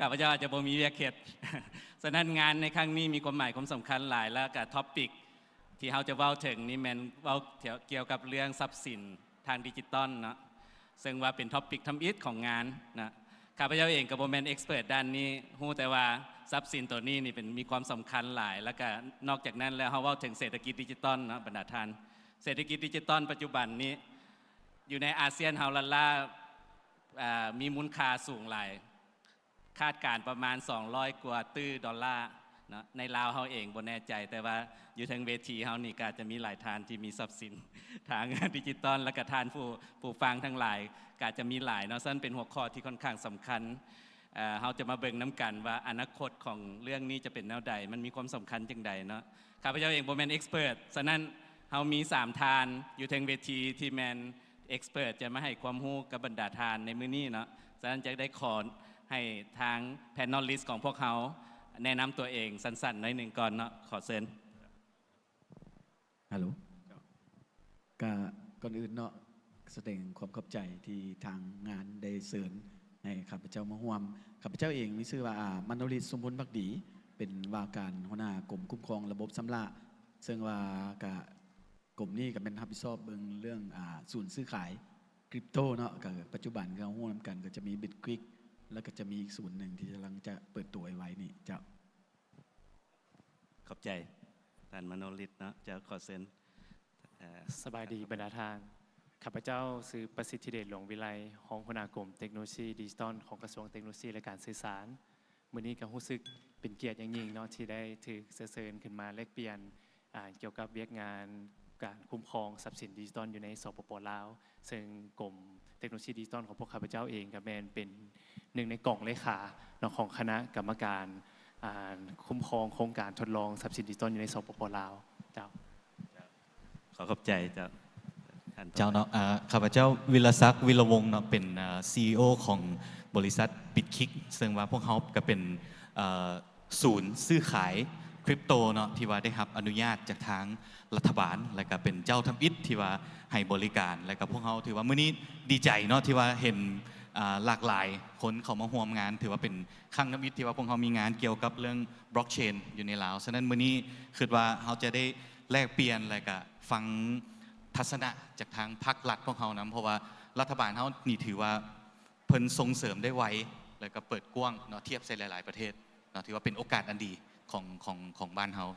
ຂ້າພະເຈົ້າອາດຈະບໍ່ມີວຽກເຮັດ. ສະນັ້ນງານໃນຄັ້ງນີ້ມີຄວາມໝາຍຄວາມສຳຄັນຫຼາຍ ແລ້ວກະ topic ທີ່ເຮົາຈະເວົ້າເຖິງນີ້ແມ່ນເວົ້າກ່ຽວກັບເລື່ອງຊັບສິນທາງດິຈິຕອນເນາະ, ເຊິ່ງວ່າເປັນ topic ທຳອິດຂອງງານນະ. ຂ້າພະເຈົ້າເອງກໍບໍ່ແມ່ນ expert ດ້ານນີ້, ຮູ້ແຕ່ວ່າຊັບສິນໂຕນີ້ນີ້ເປັນ ມີຄວາມສຳຄັນຫຼາຍ, ແລ້ວກະນອກຈາກນັ້ນແລ້ວເຮົາເວົ້າເຖິງເສດຖະກິດດິຈິຕອນເນາະ ບັນດາທ່ານ. ເສດຖະກິດດິຈິຕອນປັດຈຸບັນນີ້ຢູ່ໃນອາຊຽນເຮົາລ້ານລ້າ ອ່າ ມີມູນຄ່າສູງຫຼາຍ. ຄາດການປະມານສອງຮ້ອຍກວ່າຕື້ດອນລາເນາະ ໃນລາວເຮົາເອງບໍ່ແນ່ໃຈ, ແຕ່ວ່າຢູ່ເທິງເວທີເຮົານີ້ກໍອາດຈະມີຫຼາຍທ່ານທີ່ມີຊັບສິນທາງດິຈິຕອນ ແລ້ວກໍທ່ານຜູ້ ຜູ້ຟັງທັງຫຼາຍກໍອາດຈະມີຫຼາຍເນາະ. ສະນັ້ນເປັນຫົວຂໍ້ທີ່ຂ້ອນຂ້າງສຳຄັນ. ເອີ ເຮົາຈະມາເບິ່ງນຳກັນວ່າອະນາຄົດຂອງເລື່ອງນີ້ຈະເປັນແນວໃດ, ມັນມີຄວາມສຳຄັນຈັ່ງໃດເນາະ. ຂ້າພະເຈົ້າເອງບໍ່ແມ່ນ expert, ສະນັ້ນເຮົາມີສາມທ່ານຢູ່ເທິງເວທີທີ່ແມ່ນ expert ຈະມາໃຫ້ຄວາມຮູ້ກັບບັນດາທ່ານໃນມື້ນີ້ເນາະ. ສະນັ້ນຈະໄດ້ຂໍໃຫ້ທາງ panelist ຂອງພວກເຮົາແນະນຳຕົວເອງສັ້ນໆໜ້ອຍໜຶ່ງກ່ອນເນາະ. ຂໍເຊີນ. ຮັລໂຫຼ ກະກ່ອນອື່ນເນາະ ສະແດງຄວາມຂອບໃຈທີ່ທາງງານໄດ້ເຊີນໃຫ້ຂ້າພະເຈົ້າມາຮ່ວມ. ຂ້າພະເຈົ້າເອງມີຊື່ວ່າ ອາ ມະໂນລິດ ສົມບູນພັກດີ ເປັນວ່າການຫົວໜ້າກົມຄຸ້ມຄອງລະບົບຊຳລະ, ເຊິ່ງວ່າກະ ກົມນີ້ກໍແມ່ນຮັບຜິດຊອບເບິ່ງເລື່ອງ ອາ ສູນຊື້ຂາຍຄຣິບໂຕເນາະ. ກໍປັດຈຸບັນທີ່ເຮົາຮູ້ນຳກັນກໍຈະມີ Bitquick ແລ້ວກໍຈະມີອີກສູນໜຶ່ງທີ່ກຳລັງຈະເປີດຕົວໄວໆນີ້ເຈົ້າ. ຂອບໃຈທ່ານມະໂນລິດເນາະ. ເຈົ້າ ຂໍເຊີນ. ເອີ ສະບາຍດີບັນດາທ່ານ, ຂ້າພະເຈົ້າຊື່ປະສິດທິເດດ ຫຼວງວິໄລ, ຮອງຫົວໜ້າກົມເຕັກໂນໂລຊີດິຈິຕອນຂອງກະຊວງເຕັກໂນໂລຊີ ແລະ ການສື່ສານ. ມື້ນີ້ກໍຮູ້ສຶກເປັນກຽດຢ່າງຍິ່ງເນາະ ທີ່ໄດ້ຖືກເຊື້ອເຊີນຂຶ້ນມາແລກປ່ຽນ ອ່າ ກ່ຽວກັບວຽກງານການຄຸ້ມຄອງຊັບສິນດິຈິຕອນຢູ່ໃນ ສປປ ລາວ, ເຊິ່ງກົມເຕັກໂນໂລຊີດິຈິຕອນຂອງພວກຂ້າພະເຈົ້າເອງກໍແມ່ນເປັນໜຶ່ງໃນກອງເລຂາເນາະ ຂອງຄະນະກຳມະການ ອ່າ ຄຸ້ມຄອງໂຄງການທົດລອງຊັບສິນດິຈິຕອນຢູ່ໃນ ສປປ ລາວ. ເຈົ້າ. ຂໍຂອບໃຈເຈົ້າ. ທ່ານຕໍ່ໄປ. ເຈົ້າເນາະ ເອີ ຂ້າພະເຈົ້າ ວິລະສັກ ວິລະວົງເນາະ ເປັນ ເອີ ຊີອີໂອ ຂອງບໍລິສັດ Bitquick ເຊິ່ງວ່າພວກເຮົາກໍເປັນ ເອີ ສູນຊື້ຂາຍຄຣິບໂຕເນາະ ທີ່ວ່າໄດ້ຮັບອະນຸຍາດຈາກທາງລັດຖະບານ ແລະ ກໍເປັນເຈົ້າທຳອິດທີ່ວ່າໃຫ້ບໍລິການ. ແລະ ກໍພວກເຮົາຖືວ່າມື້ນີ້ດີໃຈເນາະ ທີ່ວ່າເຫັນ ເອີ ຫຼາກຫຼາຍຄົນເຂົ້າມາຮ່ວມງານ, ຖືວ່າເປັນຄັ້ງທຳອິດທີ່ວ່າພວກເຮົາມີງານກ່ຽວກັບເລື່ອງ Blockchain ຢູ່ໃນລາວ. ສະນັ້ນມື້ນີ້ຄິດວ່າເຮົາຈະໄດ້ ແລກປ່ຽນ ແລະກະຟັງທັດສະນະຈາກທາງພາກລັດພວກເຮົານຳ, ເພາະວ່າລັດຖະບານເຮົານີ້ຖືວ່າເພິ່ນສົ່ງເສີມໄດ້ໄວ ແລະກະເປີດກວ້າງເນາະ ທຽບໃສ່ຫຼາຍໆປະເທດເນາະ, ຖືວ່າເປັນໂອກາດອັນດີຂອງ ຂອງ ຂອງບ້ານເຮົາ.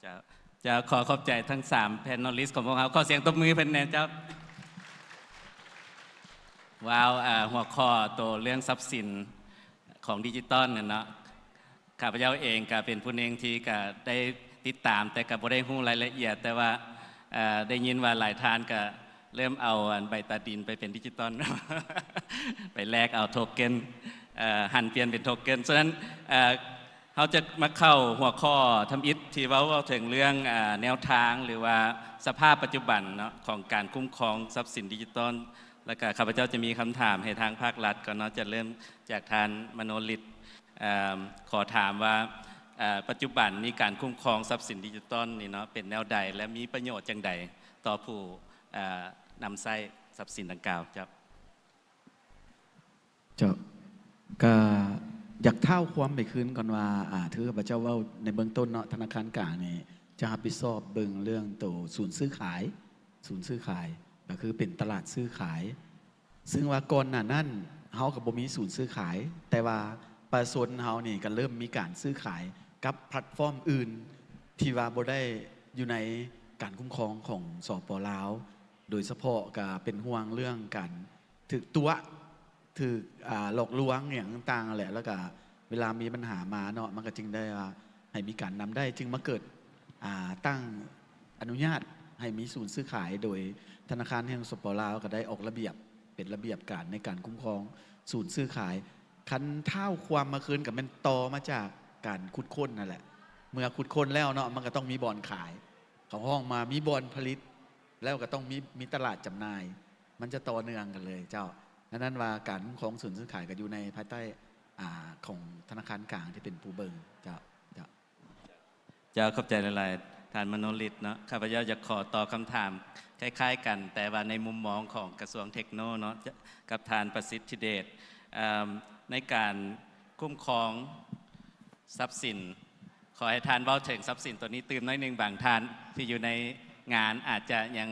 ເຈົ້າ ເຈົ້າ ຂໍຂອບໃຈທັງສາມ panelist ຂອງພວກເຮົາ. ຂໍສຽງຕົບມືໃຫ້ເພິ່ນແດ່ເຈົ້າ. ວ້າວ ເອີ ຫົວຂໍ້ໂຕເລື່ອງຊັບສິນຂອງດິຈິຕອນນັ້ນເນາະ ຂ້າພະເຈົ້າເອງກະເປັນຜູ້ໜຶ່ງທີ່ກະໄດ້ຕິດຕາມ ແຕ່ກະບໍ່ໄດ້ຮູ້ລາຍລະອຽດ, ແຕ່ວ່າ ເອີ ໄດ້ຍິນວ່າຫຼາຍທ່ານກະເລີ່ມເອົາອັນໃບຕາດິນໄປເປັນດິຈິຕອນ ໄປແລກເອົາໂທເຄັນ ເອີ ຫັນປ່ຽນເປັນໂທເຄັນ. ສະນັ້ນ ເອີ ເຮົາຈະມາເຂົ້າຫົວຂໍ້ທຳອິດທີ່ເວົ້າ ເວົ້າເຖິງເລື່ອງ ເອີ ແນວທາງ ຫຼືວ່າສະພາບປັດຈຸບັນເນາະ ຂອງການຄຸ້ມຄອງຊັບສິນດິຈິຕອນ. ແລ້ວກະຂ້າພະເຈົ້າຈະມີຄຳຖາມໃຫ້ທາງພາກລັດກ່ອນເນາະ, ຈະເລີ່ມຈາກທ່ານມະໂນລິດ ເອີ ຂໍຖາມວ່າ ເອີ ປັດຈຸບັນນີ້ການຄຸ້ມຄອງຊັບສິນດິຈິຕອນນີ້ເນາະ ເປັນແນວໃດ ແລະ ມີປະໂຫຍດຈັ່ງໃດຕໍ່ຜູ້ ເອີ ນຳໃຊ້ຊັບສິນດັ່ງກ່າວ? ເຈົ້າ. ເຈົ້າ ກະຢາກທ້າວຄວາມໄປຄືນກ່ອນວ່າ ອາ ຄືຂ້າພະເຈົ້າເວົ້າໃນເບື້ອງຕົ້ນເນາະ, ທະນາຄານກາງນີ້ຈະຮັບຜິດຊອບເບິ່ງເລື່ອງໂຕສູນຊື້ຂາຍ, ສູນຊື້ຂາຍ ກະຄືເປັນຕະຫຼາດຊື້ຂາຍ. ເຊິ່ງວ່າກ່ອນໜ້ານັ້ນເຮົາກໍບໍ່ມີສູນຊື້ຂາຍ, ແຕ່ວ່າປະຊາຊົນເຮົານີ້ກໍເລີ່ມມີການຊື້ຂາຍກັບແພລດຟອມອື່ນ ທີ່ວ່າບໍ່ໄດ້ຢູ່ໃນການຄຸ້ມຄອງຂອງ ສປ ລາວ, ໂດຍສະເພາະກໍເປັນຫ່ວງເລື່ອງການຖືກຕົວະ ຖືກ ອາ ຫຼອກລວງຫຍັງຕ່າງໆຫັ້ນແຫຼະ, ແລ້ວກະເວລາມີບັນຫາມາເນາະ ມັນກະຈຶ່ງໄດ້ວ່າໃຫ້ມີການນຳໄດ້ ຈຶ່ງມາເກີດ ອາ ຕັ້ງອະນຸຍາດໃຫ້ມີສູນຊື້ຂາຍ ໂດຍທະນາຄານແຫ່ງ ສປ ລາວ ກະໄດ້ອອກລະບຽບ ເປັນລະບຽບການໃນການຄຸ້ມຄອງສູນຊື້ຂາຍ. ຄັນທ້າວຄວາມມາຄືນກະແມ່ນຕໍ່ມາຈາກການຂຸດຄົ້ນນັ້ນແຫຼະ, ເມື່ອຂຸດຄົ້ນແລ້ວເນາະ ມັນກະຕ້ອງມີບ່ອນຂາຍ, ເຂົາຮ້ອງມາມີບ່ອນຜະລິດ ແລ້ວກະຕ້ອງມີ ມີຕະຫຼາດຈຳໜ່າຍ, ມັນຈະຕໍ່ເນື່ອງກັນເລີຍເຈົ້າ. ອັນນັ້ນວ່າການຄຸ້ມຄອງສູນຊື້ຂາຍກໍຢູ່ໃນພາຍໃຕ້ ອາ ຂອງທະນາຄານກາງທີ່ເປັນຜູ້ເບິ່ງເຈົ້າ. ເຈົ້າ. ເຈົ້າ ຂອບໃຈຫຼາຍໆ ທ່ານມະໂນລິດເນາະ. ຂ້າພະເຈົ້າຢາກຂໍຕໍ່ຄຳຖາມຄ້າຍໆກັນ ແຕ່ວ່າໃນມຸມມອງຂອງກະຊວງເທັກໂນເນາະ ຈະ ກັບທ່ານປະສິດທິເດດ ເອີ່ມ ໃນການ ຄຸ້ມຄອງຊັບສິນ ຂໍໃຫ້ທ່ານເວົ້າເຖິງຊັບສິນໂຕນີ້ຕື່ມໜ້ອຍໜຶ່ງ, ບາງທ່ານທີ່ຢູ່ໃນງານອາດຈະຍັງ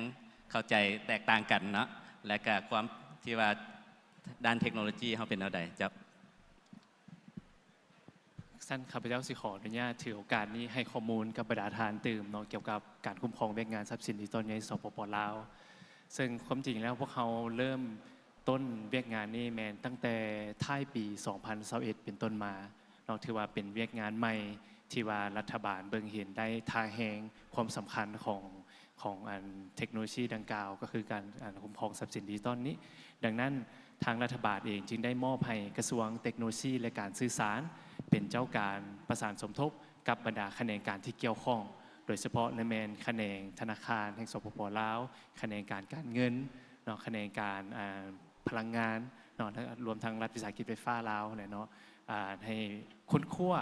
ເຂົ້າໃຈແຕກຕ່າງກັນເນາະ ແລະກະຄວາມທີ່ວ່າດ້ານເທັກໂນໂລຊີເຮົາເປັນແນວໃດເຈົ້າ. ຊັ້ນຂ້າພະເຈົ້າຊິຂໍອະນຸຍາດຖືໂອກາດນີ້ໃຫ້ຂໍ້ມູນກັບບັນດາທ່ານຕື່ມເນາະ ກ່ຽວກັບການຄຸ້ມຄອງວຽກງານຊັບສິນດິຈິຕອນໃນ ສປປ ລາວ. ເຊິ່ງຄວາມຈິງແລ້ວພວກເຮົາເລີ່ມ ຕົ້ນວຽກງານນີ້ແມ່ນຕັ້ງແຕ່ທ້າຍປີສອງພັນຊາວເອັດເປັນຕົ້ນມາເນາະ, ຖືວ່າເປັນວຽກງານໃໝ່ທີ່ວ່າລັດຖະບານເບິ່ງເຫັນໄດ້ທ່າແຮງຄວາມສຳຄັນຂອງ ຂອງອັນເທັກໂນໂລຊີດັ່ງກ່າວ ກໍຄືການ ອັນ ຄຸ້ມຄອງຊັບສິນດິຈິຕອນນີ້. ດັ່ງນັ້ນ ທາງລັດຖະບານເອງຈຶ່ງໄດ້ມອບໃຫ້ກະຊວງເຕັກໂນໂລຊີ ແລະ ການສື່ສານ ເປັນເຈົ້າການປະສານສົມທົບກັບບັນດາຂະແໜງການທີ່ກ່ຽວຂ້ອງ, ໂດຍສະເພາະລະແມ່ນຂະແໜງທະນາຄານແຫ່ງ ສປປ ລາວ, ຂະແໜງການການເງິນເນາະ, ຂະແໜງການ ອ່າ ພະລັງງານເນາະ ລວມທັງລັດວິສາຫະກິດໄຟຟ້າລາວຫັ້ນແຫຼະເນາະ ອ່າ ໃຫ້ຄົ້ນຄວ້າ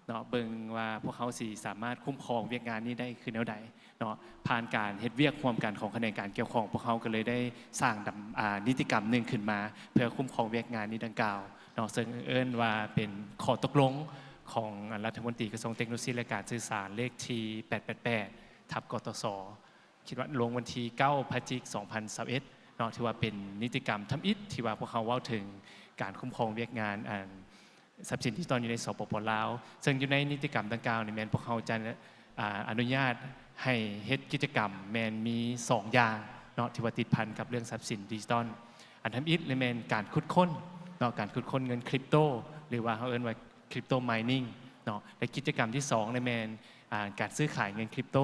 ເນາະ ເບິ່ງວ່າພວກເຮົາຊິສາມາດຄຸ້ມຄອງວຽກງານນີ້ໄດ້ຄືແນວໃດເນາະ. ຜ່ານການເຮັດວຽກຮ່ວມກັນຂອງຂະແໜງການກ່ຽວຂ້ອງ, ພວກເຮົາກໍເລີຍໄດ້ສ້າງດຳ ອ່າ ນິຕິກຳໜຶ່ງຂຶ້ນມາ ເພື່ອຄຸ້ມຄອງວຽກງານນີ້ດັ່ງກ່າວເນາະ, ເຊິ່ງເອີ້ນວ່າເປັນຂໍ້ຕົກລົງຂອງລັດຖະມົນຕີກະຊວງເຕັກໂນໂລຊີ ແລະ ການສື່ສານ ເລກທີແປດແປດແປດ ທັບ ກຕສ ຄິດວ່າລົງວັນທີເກົ້າ ພະຈິກ ສອງພັນຊາວເອັດເນາະ, ຖືວ່າເປັນນິຕິກຳທຳອິດທີ່ວ່າພວກເຮົາເວົ້າເຖິງການຄຸ້ມຄອງວຽກງານ ອັນ ຊັບສິນດິຈິຕອນຢູ່ໃນ ສປປ ລາວ. ເຊິ່ງຢູ່ໃນນິຕິກຳດັ່ງກ່າວນີ້ແມ່ນພວກເຮົາຈະ ອາ ອະນຸຍາດໃຫ້ເຮັດກິດຈະກຳແມ່ນມີສອງຢ່າງເນາະ ທີ່ວ່າຕິດພັນກັບເລື່ອງຊັບສິນດິຈິຕອນ. ອັນທຳອິດເລີຍແມ່ນການຂຸດຄົ້ນເນາະ, ການຂຸດຄົ້ນເງິນຄຣິບໂຕ ຫຼືວ່າເຮົາເອີ້ນວ່າ crypto mining ເນາະ ແລະ ກິດຈະກຳທີສອງເລີຍແມ່ນ ອ່າ ການຊື້ຂາຍເງິນຄຣິບໂຕ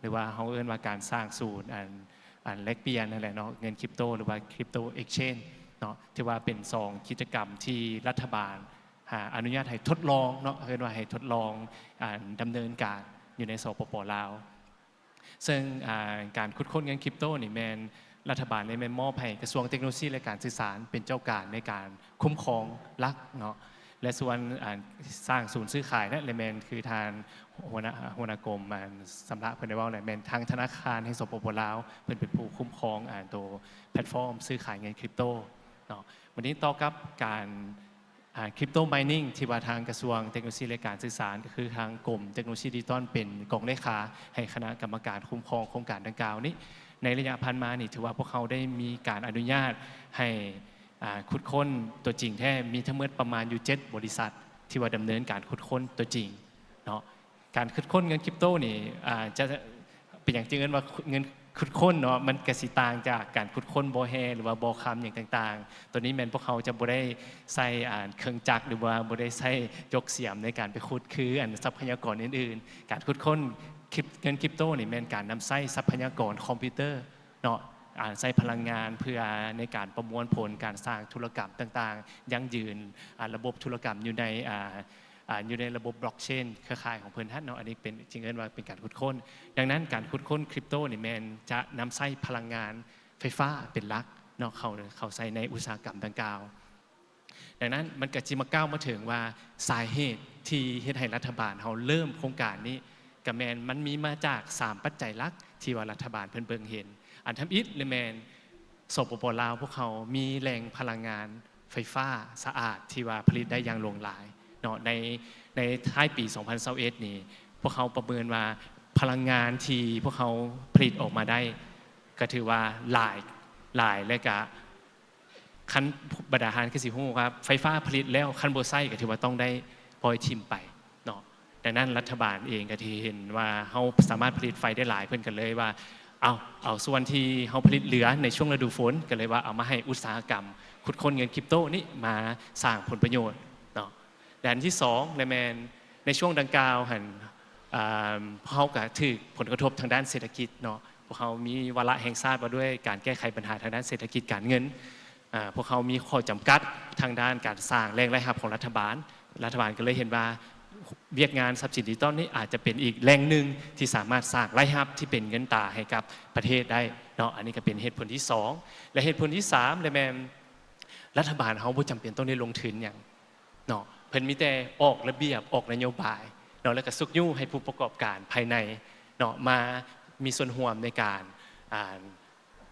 ຫຼືວ່າເຮົາເອີ້ນວ່າການສ້າງສູນ ອັນ ອັນແລກປ່ຽນຫັ້ນແຫຼະເນາະ ເງິນຄຣິບໂຕ ຫຼືວ່າ crypto exchange ເນາະ, ຖືວ່າເປັນສອງກິດຈະກຳທີ່ລັດຖະບານ ຫາ ອະນຸຍາດໃຫ້ທົດລອງເນາະ, ເອີ້ນວ່າໃຫ້ທົດລອງ ອັນ ດຳເນີນການຢູ່ໃນ ສປປ ລາວ. ເຊິ່ງ ອ່າ ການຂຸດຄົ້ນເງິນຄຣິບໂຕນີ້ແມ່ນລັດຖະບານໄດ້ແມ່ນມອບໃຫ້ກະຊວງເຕັກໂນໂລຊີ ແລະ ການສື່ສານເປັນເຈົ້າການໃນການຄຸ້ມຄອງຫຼັກເນາະ ແລະ ສ່ວນ ອ່າ ສ້າງສູນຊື້ຂາຍນັ້ນແຫຼະແມ່ນຄືທ່ານຫົວໜ້າ ຫົວໜ້າກົມ ອັນ ສຳລະເພິ່ນໄດ້ເວົ້າແຫຼະ ແມ່ນທາງທະນາຄານແຫ່ງ ສປປ ລາວ ເພິ່ນເປັນຜູ້ຄຸ້ມຄອງ ອັນ ໂຕແພລດຟອມຊື້ຂາຍເງິນຄຣິບໂຕເນາະ. ບັດນີ້ຕໍ່ກັບການ ອ່າ crypto mining ທີ່ວ່າທາງກະຊວງເຕັກໂນໂລຊີ ແລະ ການສື່ສານ ກໍຄືທາງກົມເຕັກໂນໂລຊີດິຈິຕອນເປັນກອງເລຂາໃຫ້ຄະນະກຳມະການຄຸ້ມຄອງໂຄງການດັ່ງກ່າວນີ້. ໃນໄລຍະຜ່ານມານີ້ ຖືວ່າພວກເຮົາໄດ້ມີການອະນຸຍາດໃຫ້ ອ່າ ຂຸດຄົ້ນຕົວຈິງແທ້ ມີທັງໝົດປະມານຢູ່ເຈັດບໍລິສັດ ທີ່ວ່າດຳເນີນການຂຸດຄົ້ນຕົວຈິງເນາະ. ການຂຸດຄົ້ນເງິນຄຣິບໂຕນີ້ ອ່າ ຈະ ເປັນຫຍັງຈຶ່ງເອີ້ນວ່າເງິນຂຸດຄົ້ນເນາະ? ມັນກະຊິຕ່າງຈາກການຂຸດຄົ້ນບໍ່ແຮ່ ຫຼືວ່າບໍ່ຄຳຫຍັງຕ່າງໆ. ໂຕນີ້ແມ່ນພວກເຮົາຈະບໍ່ໄດ້ໃຊ້ ອ່າ ເຄື່ອງຈັກ ຫຼືວ່າບໍ່ໄດ້ໃຊ້ຈົກສຽມໃນການໄປຂຸດ ຄື ອັນ ຊັບພະຍາກອນອື່ນໆ. ການຂຸດຄົ້ນຄຣິບ ເງິນຄຣິບໂຕນີ້ແມ່ນການນຳໃຊ້ຊັບພະຍາກອນຄອມພິວເຕີເນາະ ອ່າ ໃຊ້ພະລັງງານເພື່ອໃນການປະມວນຜົນການສ້າງທຸລະກຳຕ່າງໆ ຢັ້ງຢືນ ອ່າ ລະບົບທຸລະກຳຢູ່ໃນ ອ່າ ອ່າ ຢູ່ໃນລະບົບບລັອກເຊນເຄືອຂ່າຍຂອງເພິ່ນຫັ້ນເນາະ. ອັນນີ້ເປັນ ຈຶ່ງເອີ້ນວ່າເປັນການຂຸດຄົ້ນ. ດັ່ງນັ້ນ ການຂຸດຄົ້ນຄຣິບໂຕນີ້ແມ່ນຈະນຳໃຊ້ພະລັງງານໄຟຟ້າເປັນຫຼັກເນາະ ເຂົ້າ ເຂົ້າໃສ່ໃນອຸດສາຫະກຳດັ່ງກ່າວ. ດັ່ງນັ້ນ ມັນກໍຊິມາກ່າວມາເຖິງວ່າ ສາເຫດທີ່ເຮັດໃຫ້ລັດຖະບານເຮົາເລີ່ມໂຄງການນີ້ ກໍແມ່ນມັນມີມາຈາກສາມປັດໄຈຫຼັກທີ່ວ່າລັດຖະບານເພິ່ນເບິ່ງເຫັນ. ອັນທຳອິດເລີຍແມ່ນ ສປປ ລາວ ພວກເຮົາມີແຫຼ່ງພະລັງງານໄຟຟ້າສະອາດທີ່ວ່າຜະລິດໄດ້ຢ່າງຫຼວງຫຼາຍເນາະ. ໃນ ໃນທ້າຍປີສອງພັນຊາວເອັດນີ້ ພວກເຮົາປະເມີນວ່າພະລັງງານທີ່ພວກເຮົາຜະລິດອອກມາໄດ້ ກໍຖືວ່າຫຼາຍ ຫຼາຍ ແລະ ກະ ຄັນບັນດາທ່ານຄືຊິຮູ້ວ່າ ໄຟຟ້າຜະລິດແລ້ວ ຄັນບໍ່ໃຊ້ກໍຖືວ່າຕ້ອງໄດ້ປ່ອຍຖິ້ມໄປເນາະ. ດັ່ງນັ້ນ ລັດຖະບານເອງກໍທີ່ເຫັນວ່າເຮົາສາມາດຜະລິດໄຟໄດ້ຫຼາຍ ເພິ່ນກໍເລີຍວ່າ ເອົາ ເອົາສ່ວນທີ່ເຮົາຜະລິດເຫຼືອໃນຊ່ວງລະດູຝົນ ກໍເລີຍວ່າເອົາມາໃຫ້ອຸດສາຫະກຳຂຸດຄົ້ນເງິນຄຣິບໂຕນີ້ມາສ້າງຜົນປະໂຫຍດເນາະ. ແລະ ອັນທີສອງ ແລະ ແມ່ນໃນຊ່ວງດັ່ງກ່າວຫັ້ນ ອ່າ ພວກເຮົາກໍຖືກຜົນກະທົບທາງດ້ານເສດຖະກິດເນາະ. ພວກເຮົາມີວາລະແຫ່ງຊາດວ່າດ້ວຍການແກ້ໄຂບັນຫາທາງດ້ານເສດຖະກິດການເງິນ. ອາ ພວກເຮົາມີຂໍ້ຈຳກັດທາງດ້ານການສ້າງແຫຼ່ງລາຍຮັບຂອງລັດຖະບານ. ລັດຖະບານກໍເລີຍເຫັນວ່າ ວຽກງານຊັບສິນດິຈິຕອນນີ້ອາດຈະເປັນອີກແຫຼ່ງໜຶ່ງທີ່ສາມາດສ້າງລາຍຮັບທີ່ເປັນເງິນຕາໃຫ້ກັບປະເທດໄດ້ເນາະ. ອັນນີ້ກໍເປັນເຫດຜົນທີສອງ ແລະ ເຫດຜົນທີສາມ ແລະ ແມ່ນລັດຖະບານເຮົາບໍ່ຈຳເປັນຕ້ອງໄດ້ລົງທຶນຫຍັງເນາະ. ເພິ່ນມີແຕ່ອອກລະບຽບ ອອກນະໂຍບາຍເນາະ ແລ້ວກໍຊຸກຍູ້ໃຫ້ຜູ້ປະກອບການພາຍໃນເນາະ ມາມີສ່ວນຮ່ວມໃນການ ອ່າ